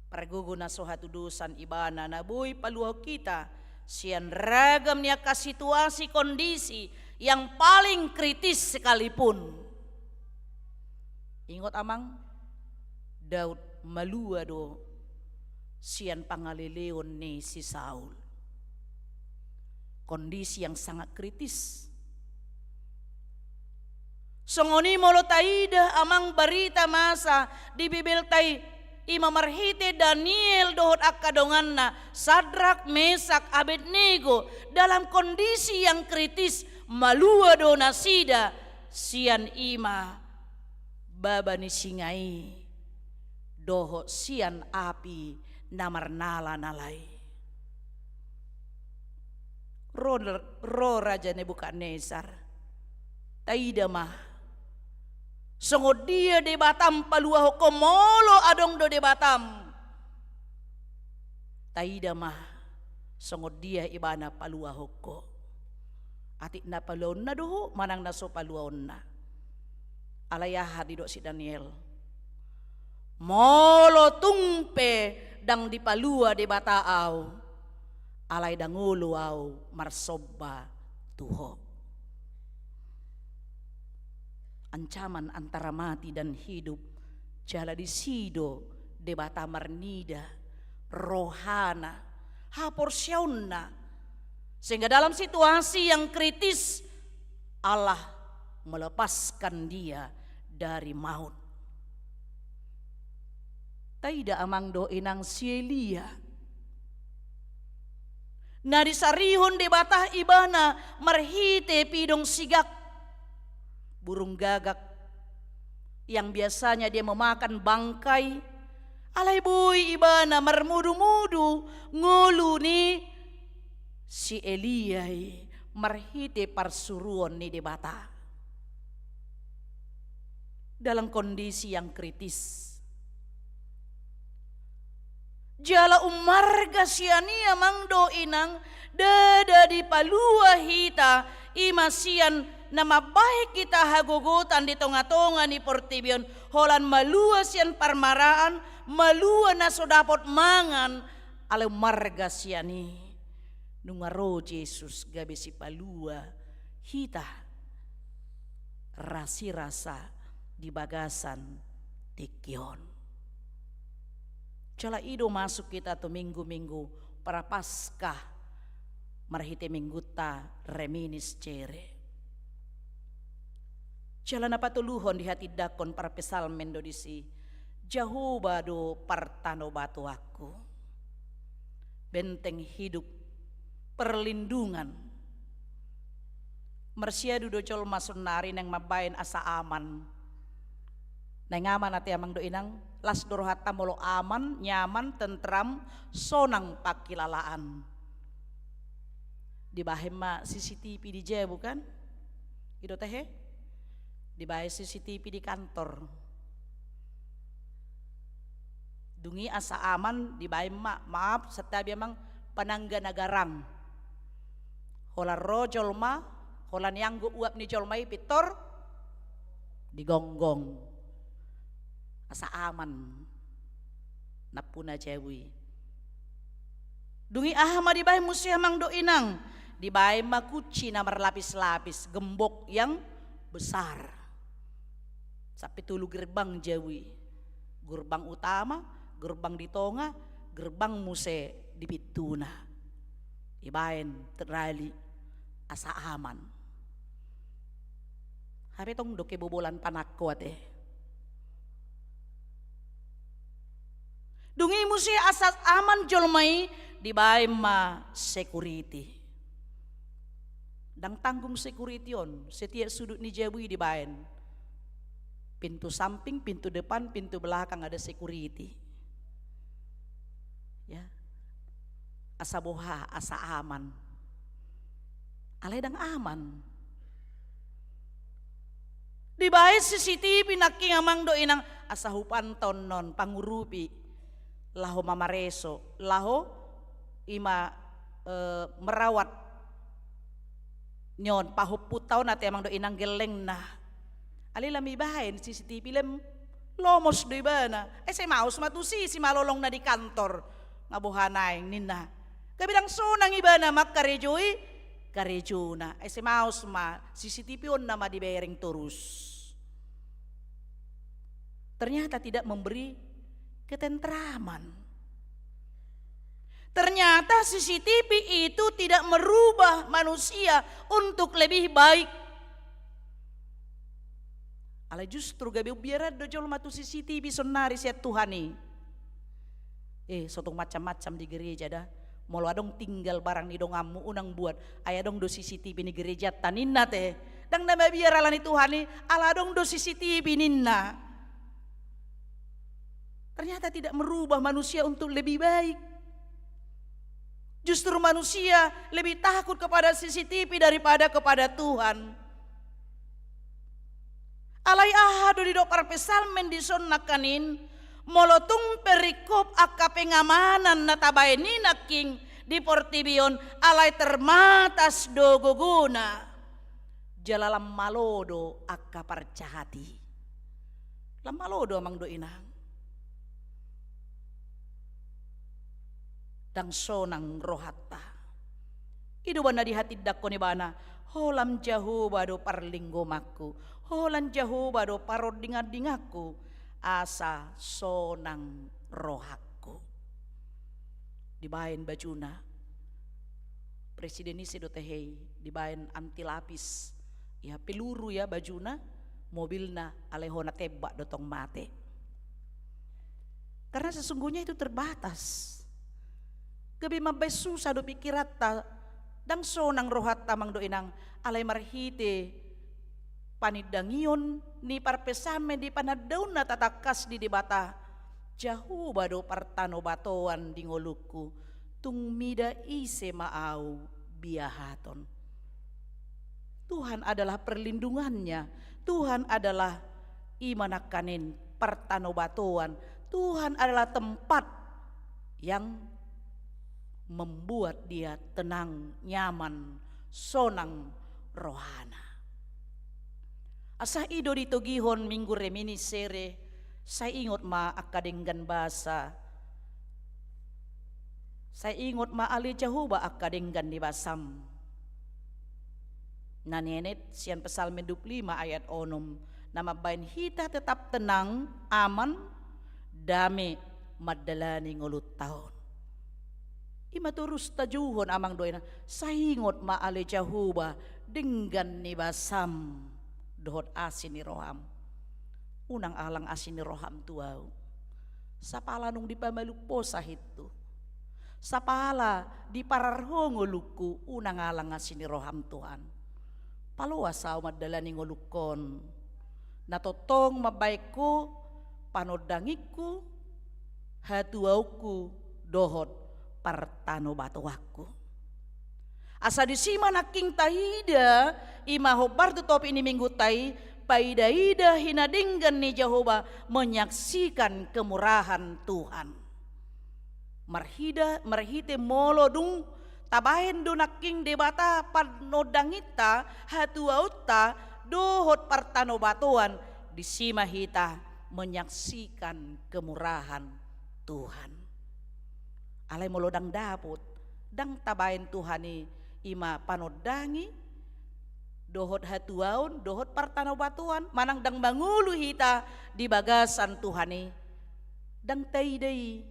Pargogo na so hatudosan, ibana na boi paluahon hita sian ragam ni angka situasi kondisi yang paling kritis sekalipun. Ingot amang, Daud malua do sian pangaleleon ni si Saul. Kondisi yang sangat kritis. Songon i molo taida amang barita masa di Bibelta i, i ma marhite Daniel dohot angka donganna, Sadrak, Mesak, Abednego, dalam kondisi yang kritis, malua do nasida sian i ma baba ni singa i dohot sian api na marnalanala i. Ro, ro Raja Nebukadnesar. Taida ma songon dia Debatam paluahon ho, molo adong do Debatam. Taida ma songon dia ibana paluahon ho. Atik na paluaonna do ho manang na so paluaonna. Alai aha didok si Daniel? Molo tung pe ndang dipalua Debata ahu, alai ndang olo ahu marsomba tu ho. Ancaman antara mati dan hidup Jala disi do Debata marnida rohana, haporseaonna, sehingga dalam situasi yang kritis Allah melepaskan dia dari maut. Taida amang dohot inang si Elia. Na disarihon Debata ibana marhite pidong sigak, burung gagak, yang biasanya dia memakan bangkai, alai boi ibana marmudu-mudu ngolu ni si Elia i marhite parsuruon ni Debata. Dalam kondisi yang kritis. Jala ummarga sian i amang dohot inang, ndada dipalua hita, i ma sian na mambahen hita hagogotan di tonga-tonga ni portibi on, holan malua sian parmaraan, malua na so dapot mangan, alai ummarga sian i. Nunga ro Jesus gabe sipalua hita rasirasa di bagasan tingki on. Jala i do masuk hita tu minggu-minggu Prapaskah marhite minggunta Reminiscere. Jala na patoluhon dihatindangkon parpsalmen do disi, Jahowa do partanobatoanku, benteng hidup, perlindungan. Marsiadu do jolma saonari naeng mambahen asa aman. Naeng aman ate amang dohot inang, las do rohanta molo aman, nyaman, tentram, sonang pangkilalaan. Dibahen ma C C T V di jabu kan? I do tahe? Dibahen C C T V di kantor. Dung i asa aman dibahen ma, maaf, santabi amang, panangga na garang. Holan ro jolma, holan ianggo uap ni jolma i pintor digonggong. Asa aman nampuna jabu i. Dung i aha ma dibahen muse amang dohot inang? Dibahen ma kunci na marlapis-lapis, gembok yang besar. Sampe tolu gerbang jabu i. Gerbang utama, gerbang di tonga, gerbang muse di pintuna. Dibahen terali asa aman. Hape tong do kebobolan panangko ate. Dung i muse asa aman jolma i, dibahen ma security. Ndang tanggung security on, setiap sudut ni jabu i dibahen. Pintu samping, pintu depan, pintu belakang ada security. Ya. Asa boha, asa aman. Alai ndang aman. Dibahen C C T V nangkin amang dohot inang, asa hupanton non pangurupi. Laho mamareso, laho i ma, eh, merawat. Nion pahompunta on ate amang dohot inang gellengna. Alai lam ibahen C C T V lem lomos do ibana. Ese maos ma tusi simalolongna di kantor. Nga boha naeng ninna. Gabe ndang sonang ibana mangkarejoi karejona. Ese maos ma C C T V on nama dibereng torus. Ternyata tidak memberi ketentraman. Ternyata C C T V itu tidak merubah manusia untuk lebih baik. Alai justru gabe umbiaran do jolma tu C C T V saonari sian Tuhan i. Eh, so tung macam-macam di gereja da. Molo adong tinggal barang ni donganmu, unang buat. Ai adong do C C T V ni gerejanta ninna te. Ndang na mabiar ala ni Tuhan i, ala adong do C C T V ninna. Ternyata tidak merubah manusia untuk lebih baik. Justru manusia lebih takut kepada C C T V daripada kepada Tuhan. Alai aha do didok parpsalmen dison nangkaning, molo tung peringkop angka pengamanan na tabahen i nangkin di portibi on, alai terbatas do gogona. Jala lam malo do angka parjahat i. Lam malo do amang dohot inang. Ndang sonang rohanta. I do umbahen na dihatindangkon ibana, holan Jahowa do parlinggomanku, holan Jahowa do parondingandinganku, asa sonang rohangku. Dibaen bajuna, presiden ise do tahe i, dibaen anti lapis, ia peluru ia bajuna, mobilna alai hona tembak do tong mate. Karena sesungguhnya itu terbatas. Gabe mambaen susa do pikiranta, ndang sonang rohanta amang dohot inang, alai marhite panindangion ni parpsalmen di panandaonna tatangkas di Debata, Jahowa do partanobatoan di ngolungku, tung mida ise ma ahu biahaton. Tuhan adalah perlindungannya. Tuhan adalah i ma nangkaning partanobatoan. Tuhan adalah tempat yang membuat dia tenang, nyaman, sonang rohana. Asa i do ditogihon Minggu Reminiscere, sai ingot ma angka denggan basa. Sai ingot ma ale Jahowa angka denggan ni basam. Na nienet sian Psalmen dua puluh lima ayat onom, na mambaen hita tetap tenang, aman, dame mandalani ngolunta on. I ma torus tajouhon amang dohot inang, sai ingot ma ale Jahowa denggan ni basam dohot asi ni roham. Unang alang asi ni roham tu ahu. Sapala nunga dipamalum ho sahithu. Sapala diparar ho ngolungku, unang alang asi ni roham Tuhan. Paloas ahu mandalani ngolungkon. Na tongtong mambaen ho panondangingku, hatuaonku, dohot partanobatoanku. Asa disi ma nangkin taida, i ma hombar tu topik ni Minggunta i, paida-ida hinadenggan ni Jahowa menyaksikan kemurahan Tuhan. Marhida, marhite molo dung tabaen do nangkin Debata panondanginta, hatuaonta, dohot partanobatoan, disi ma hita menyaksikan kemurahan Tuhan. Alai molo ndang dapot, ndang tabaen Tuhan i, i ma panondangi, dohot hatuaon, dohot partanobatoan, manang ndang mangolu hita di bagasan Tuhan i, ndang taida i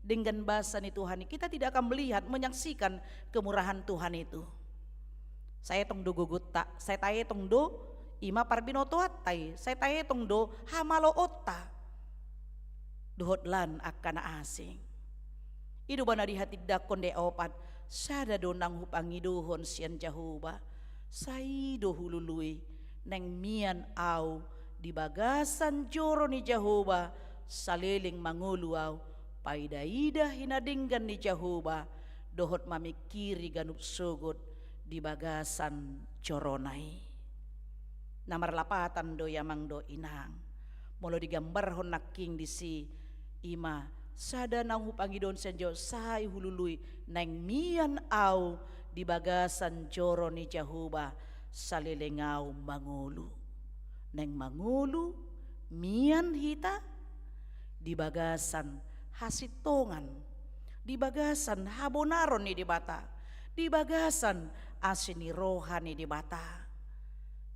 denggan basa ni Tuhan i, kita tidak akan melihat, menyaksikan kemurahan Tuhan itu. Sai etong do gogonta, sai taetong do i ma parbinotoanta i, sai taetong do hamaloonta dohot lan angka na asing. I do umbahen na dihatindangkon di ayat opat, sada do naung hupangidohon sian Jahowa, sai do hulului, naeng mian ahu di bagasan joro ni Jahowa, saleleng mangolu ahu, paida-ida hinadenggan ni Jahowa, dohot mamingkiri ganup sogot di bagasan jorona i. Na marlapatan do i amang dohot inang. Molo digambarhon nangkin disi, i ma sada naung hupangidohon sian Jahowa, sai hulului, naeng mian ahu di bagasan joro ni Jahowa, saleleng ahu mangolu. Naeng mangolu, mian hita di bagasan hasintongan, di bagasan habonaron ni Debata, di bagasan asi ni roha ni Debata.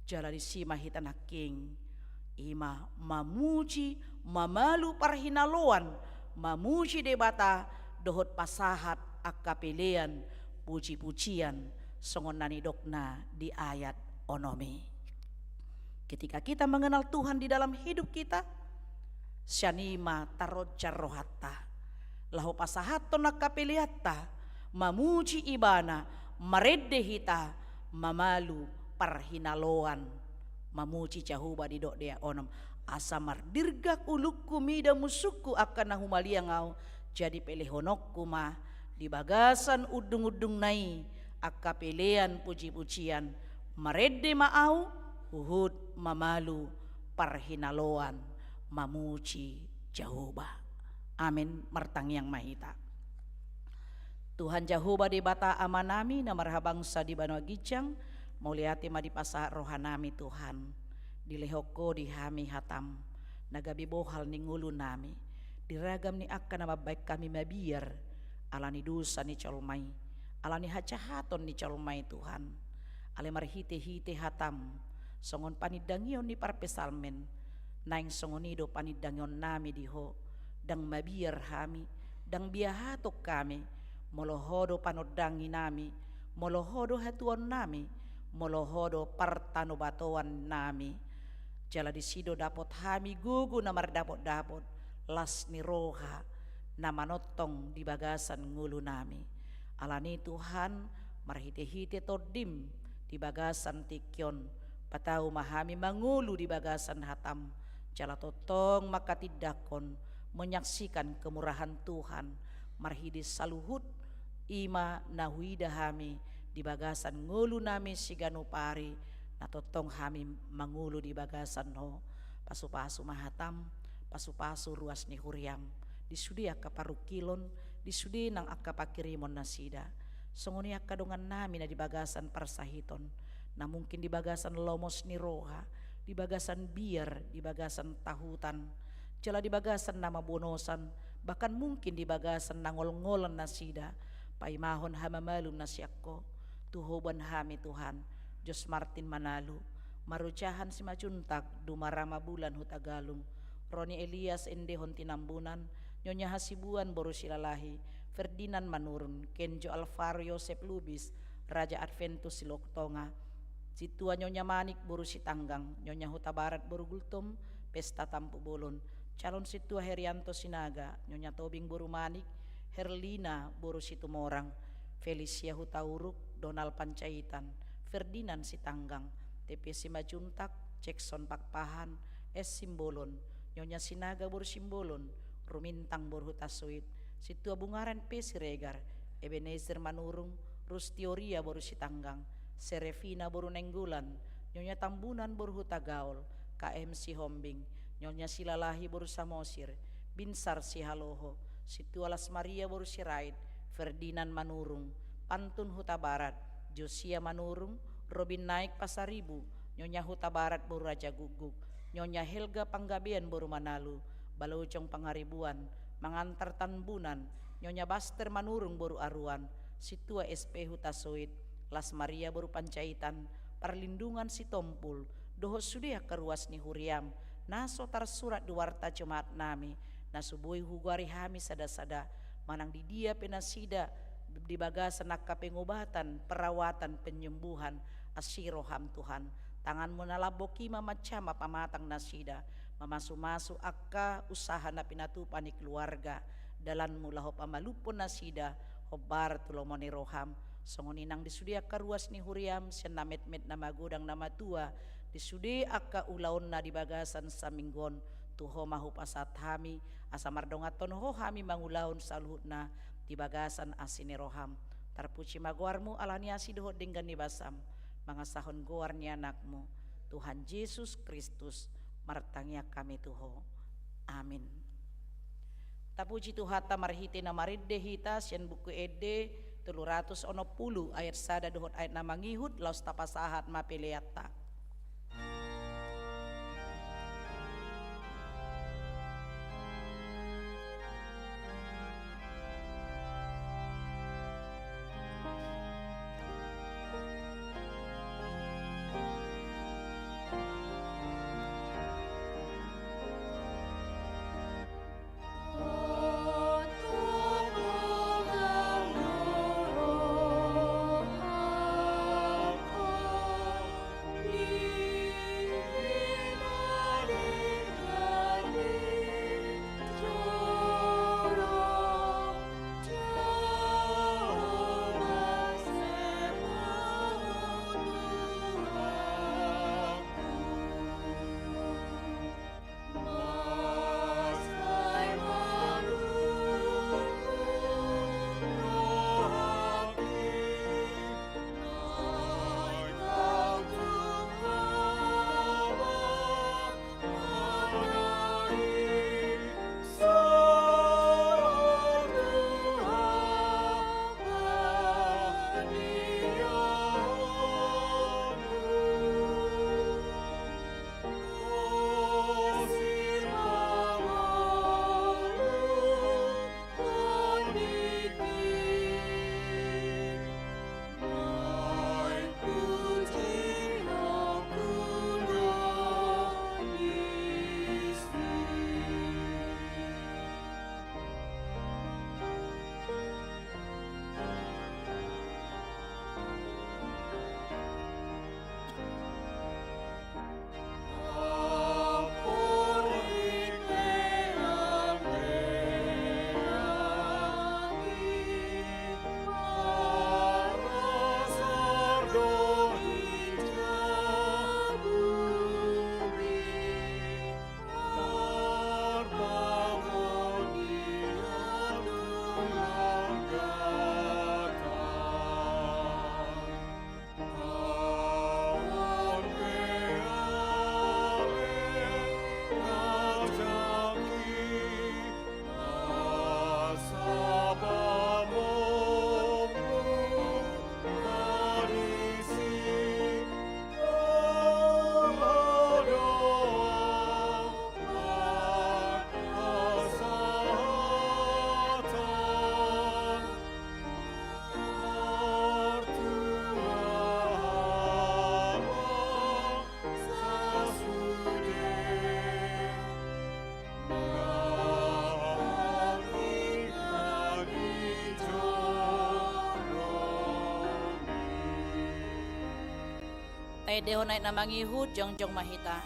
Jala disi ma hita nangkin, i ma mamuji, mamalu parhinaloan, mamuji Debata, dohot pasahat angka pelean, puji-pujian, songon na nidokna di ayat onom i. Ketika kita mengenal Tuhan di dalam hidup kita, sian i ma taronjar rohanta, laho pasahathon angka peleanta, mamuji Ibana, marende hita, mamalu parhinaloan, mamuji Jahowa, didok di ayat onom, asa mardirgak ulungku mida musungku angka na humaliang ahu, jadi pelehononku ma di bagasan undung-undungna i angka pelean puji-pujian, marende ma ahu, huhut mamalu parhinaloan, mamuji Jahowa. Amen. Martangiang ma hita. Tuhan Jahowa Debata Amanami na marhabangsa di banua ginjang, mauliate ma dipasahat rohanami Tuhan. Dilehon Ho di hami hataM, na gabe bohal ni ngolunami, di ragam ni angka na mambaen hami mabiar, ala ni dosa ni jolma i, ala ni hajahaton ni jolma i Tuhan. Alai marhite-hite hataM, songon panindangion ni parpsalmen, Naeng songon i do panindangionnami di Ho, ndang mabiar hami, ndang biahaton hami, molo Ho do panondanginami, molo Ho do hatuaonnami, molo Ho do partanobatoannami. Jala disi do dapot hami gogo na mardapotdapot, las ni roha na manongtong di bagasan ngolunami. Alani i Tuhan, marhitehite Tondim di bagasan tingki on, patau ma hami mangolu di bagasan hatam, jala tongtong mangkatindangkon, menyaksikan kemurahan Tuhan, marhite saluhut i ma na huida hami di bagasan ngolunami siganup ari, na tongtong hami mangolu di bagasan Ho. Pasupasu ma hatam, pasupasu ruas ni huriam, di sude angka parungkilon, di sude nang angka pangkirimon nasida. Songon i angka dongannami na di bagasan parsahiton, na mungkin di bagasan lomos ni roha, di bagasan biar, di bagasan tahutan, jala di bagasan na mabonosan, bahkan mungkin di bagasan na ngolngolan nasida, paimahon hamamalum na sian Ho. Tu Ho boan hami Tuhan, Jos Martin Manalu, Marojahan Simanjuntak, Dumara Mabulan Hutagalung, Roni Elias Endehon Tinambunan, Nyonya Hasibuan boru Silalahi, Ferdinand Manurung, Kenjo Alvaro Yosep Lubis, Raja Adventus Silotonga, Sintua Nyonya Manik boru Sitanggang, Nyonya Hutabarat boru Gultom, Pesta Tampubolon, calon Sintua Herianto Sinaga, Nyonya Tobing boru Manik, Herlina boru Situmorang, Felicia Hutauruk, Donald Panjaitan, Ferdinand Sitanggang, T P Simanjuntak, Jackson Pakpahan, S Simbolon, Nyonya Sinaga boru Simbolon, Rumintang boru Hutasoit, Sintua Bungaran P Siregar, Ebenezer Manurung, Rustioria boru Sitanggang, Serefina boru Nainggolan, Nyonya Tambunan boru Hutagaol, K M Sihombing, Nyonya Silalahi boru Samosir, Binsar Sihaloho, Sintua Las Maria boru Sirait, Ferdinand Manurung, Pantun Hutabarat, Josia Manurung, Robin Naik Pasaribu, Nyonya Hutabarat boru Raja Guguk, Nyonya Helga Panggabean boru Manalu, Balojong Pangaribuan, Mangantar Tambunan, Nyonya Baster Manurung boru Aruan, Sintua S P Hutasoit, Las Maria boru Panjaitan, Parlindungan Sitompul, dohot sude angka ruas ni huriam, na so tarsurat di warta jemaat nami, na so boi hugoari hami sada-sada, manang di dia pe nasida, di bagasan angka pengobatan, perawatan, penyembuhan, asi roham Tuhan. Tanganmu na lambok i ma manjama pamatang nasida, mamasu-masu angka usaha na pinatupa ni keluarga, dalanmu laho pamalumhon nasida, hombar tu lomo ni roham, songon i nang di sude angka ruas ni huriam, sian na metmet na magodang na matua, di sude angka ulaonna di bagasan saminggu on, tu Ho ma hupasahat hami, asa mardonganhon Ho hami mangulahon saluhutna, di bagasan asi ni roham. Tarpuji ma goarmu, ala ni asi dohot denggan ni basam, mangasahon goar ni Anakmu, Tuhan Jesus Kristus, martangiang hami tu Ho. Amin. Tapuji Tuhanta marhite na marende hita sian Buku Ende tolu ratus onom pulu ayat sada dohot ayat na mangihut, laos tapasahat ma peleanta. Endehon aek na mangihut, jongjong ma hita.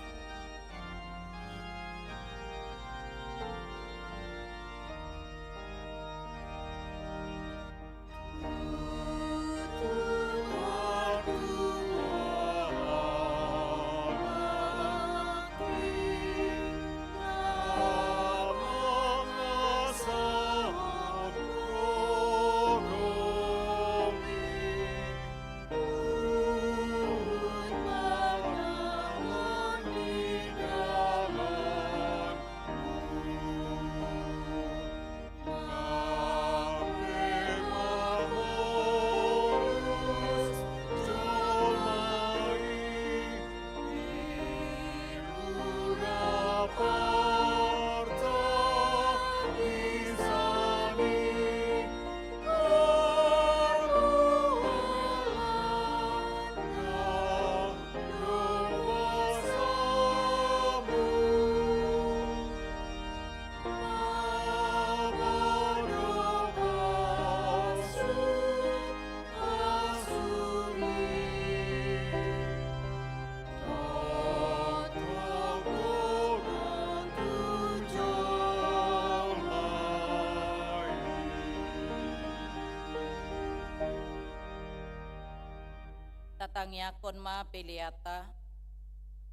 Tatangiangkon ma peleanta.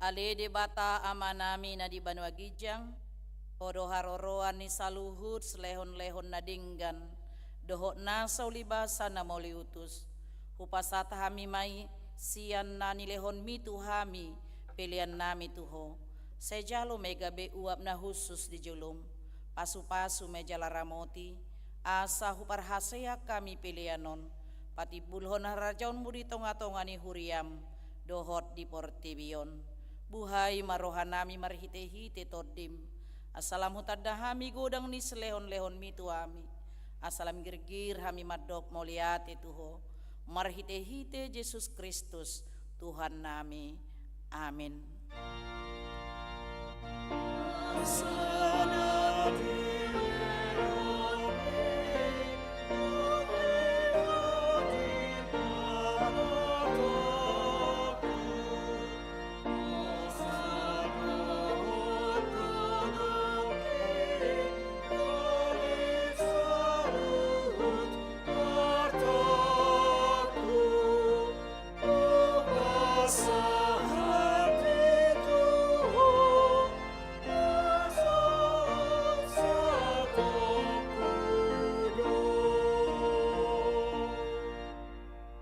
Ale Debata Amanami na di banua ginjang, Ho do haroroan ni saluhut silehonlehon na denggan dohot nasa ulibasa na mauliutus. Hupasahat hami ma i sian na nilehonMi tu hami peleannami tu Ho. Sai jalo ma i gabe uap na hushus di joloM. Pasupasu ma i jala ramoti, asa huparhaseang hami pelean on patimbulhon harajaonMu di tongatonga ni huriaM dohot di portibi on. Buhai ma rohanami marhitehite TondiM, asa lam hutanda hami godang ni silehonlehonMi tu hami, asa lam girgir hami mandok mauliate tu Ho, marhitehite Jesus Kristus Tuhannami. Amin.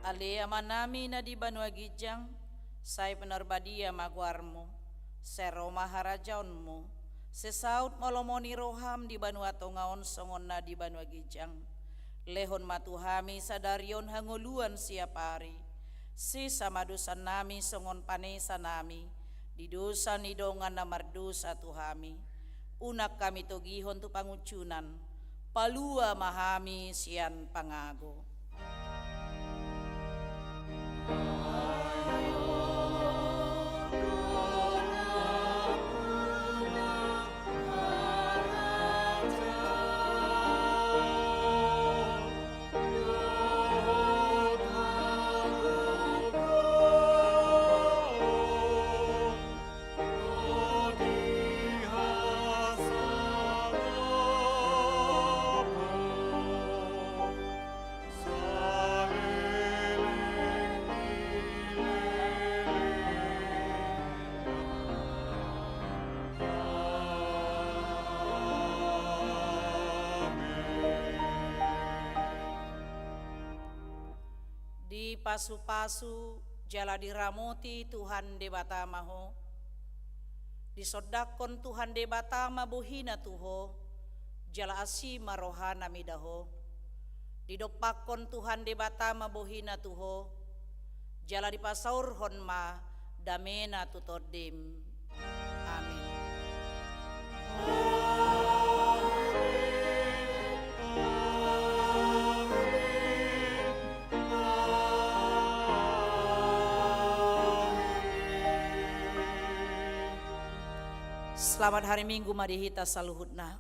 Ale Amanami na di banua ginjang, sai pinarbadia ma goarMu, sai ro ma harajaonMu, sai saut ma lomo ni rohaM di banua tonga on songon na di banua ginjang. Lehon ma tu hami sadari on hangoluan siapari. Sesa ma dosannami songon panesanami di dosa ni dongan na mardosa tu hami. Unang hami togihon tu pangunjunan, palua ma hami sian pangago. Dipasupasu jala diramoti Tuhan Debata ma ho. Disondangkon Tuhan Debata ma bohiNa tu ho, jala asi ma rohaNa mida ho. Didompakkon Tuhan Debata ma bohiNa tu ho, jala dipasaorhon ma dameNa tu tondim. Amin. Selamat hari Minggu ma di hita saluhutna.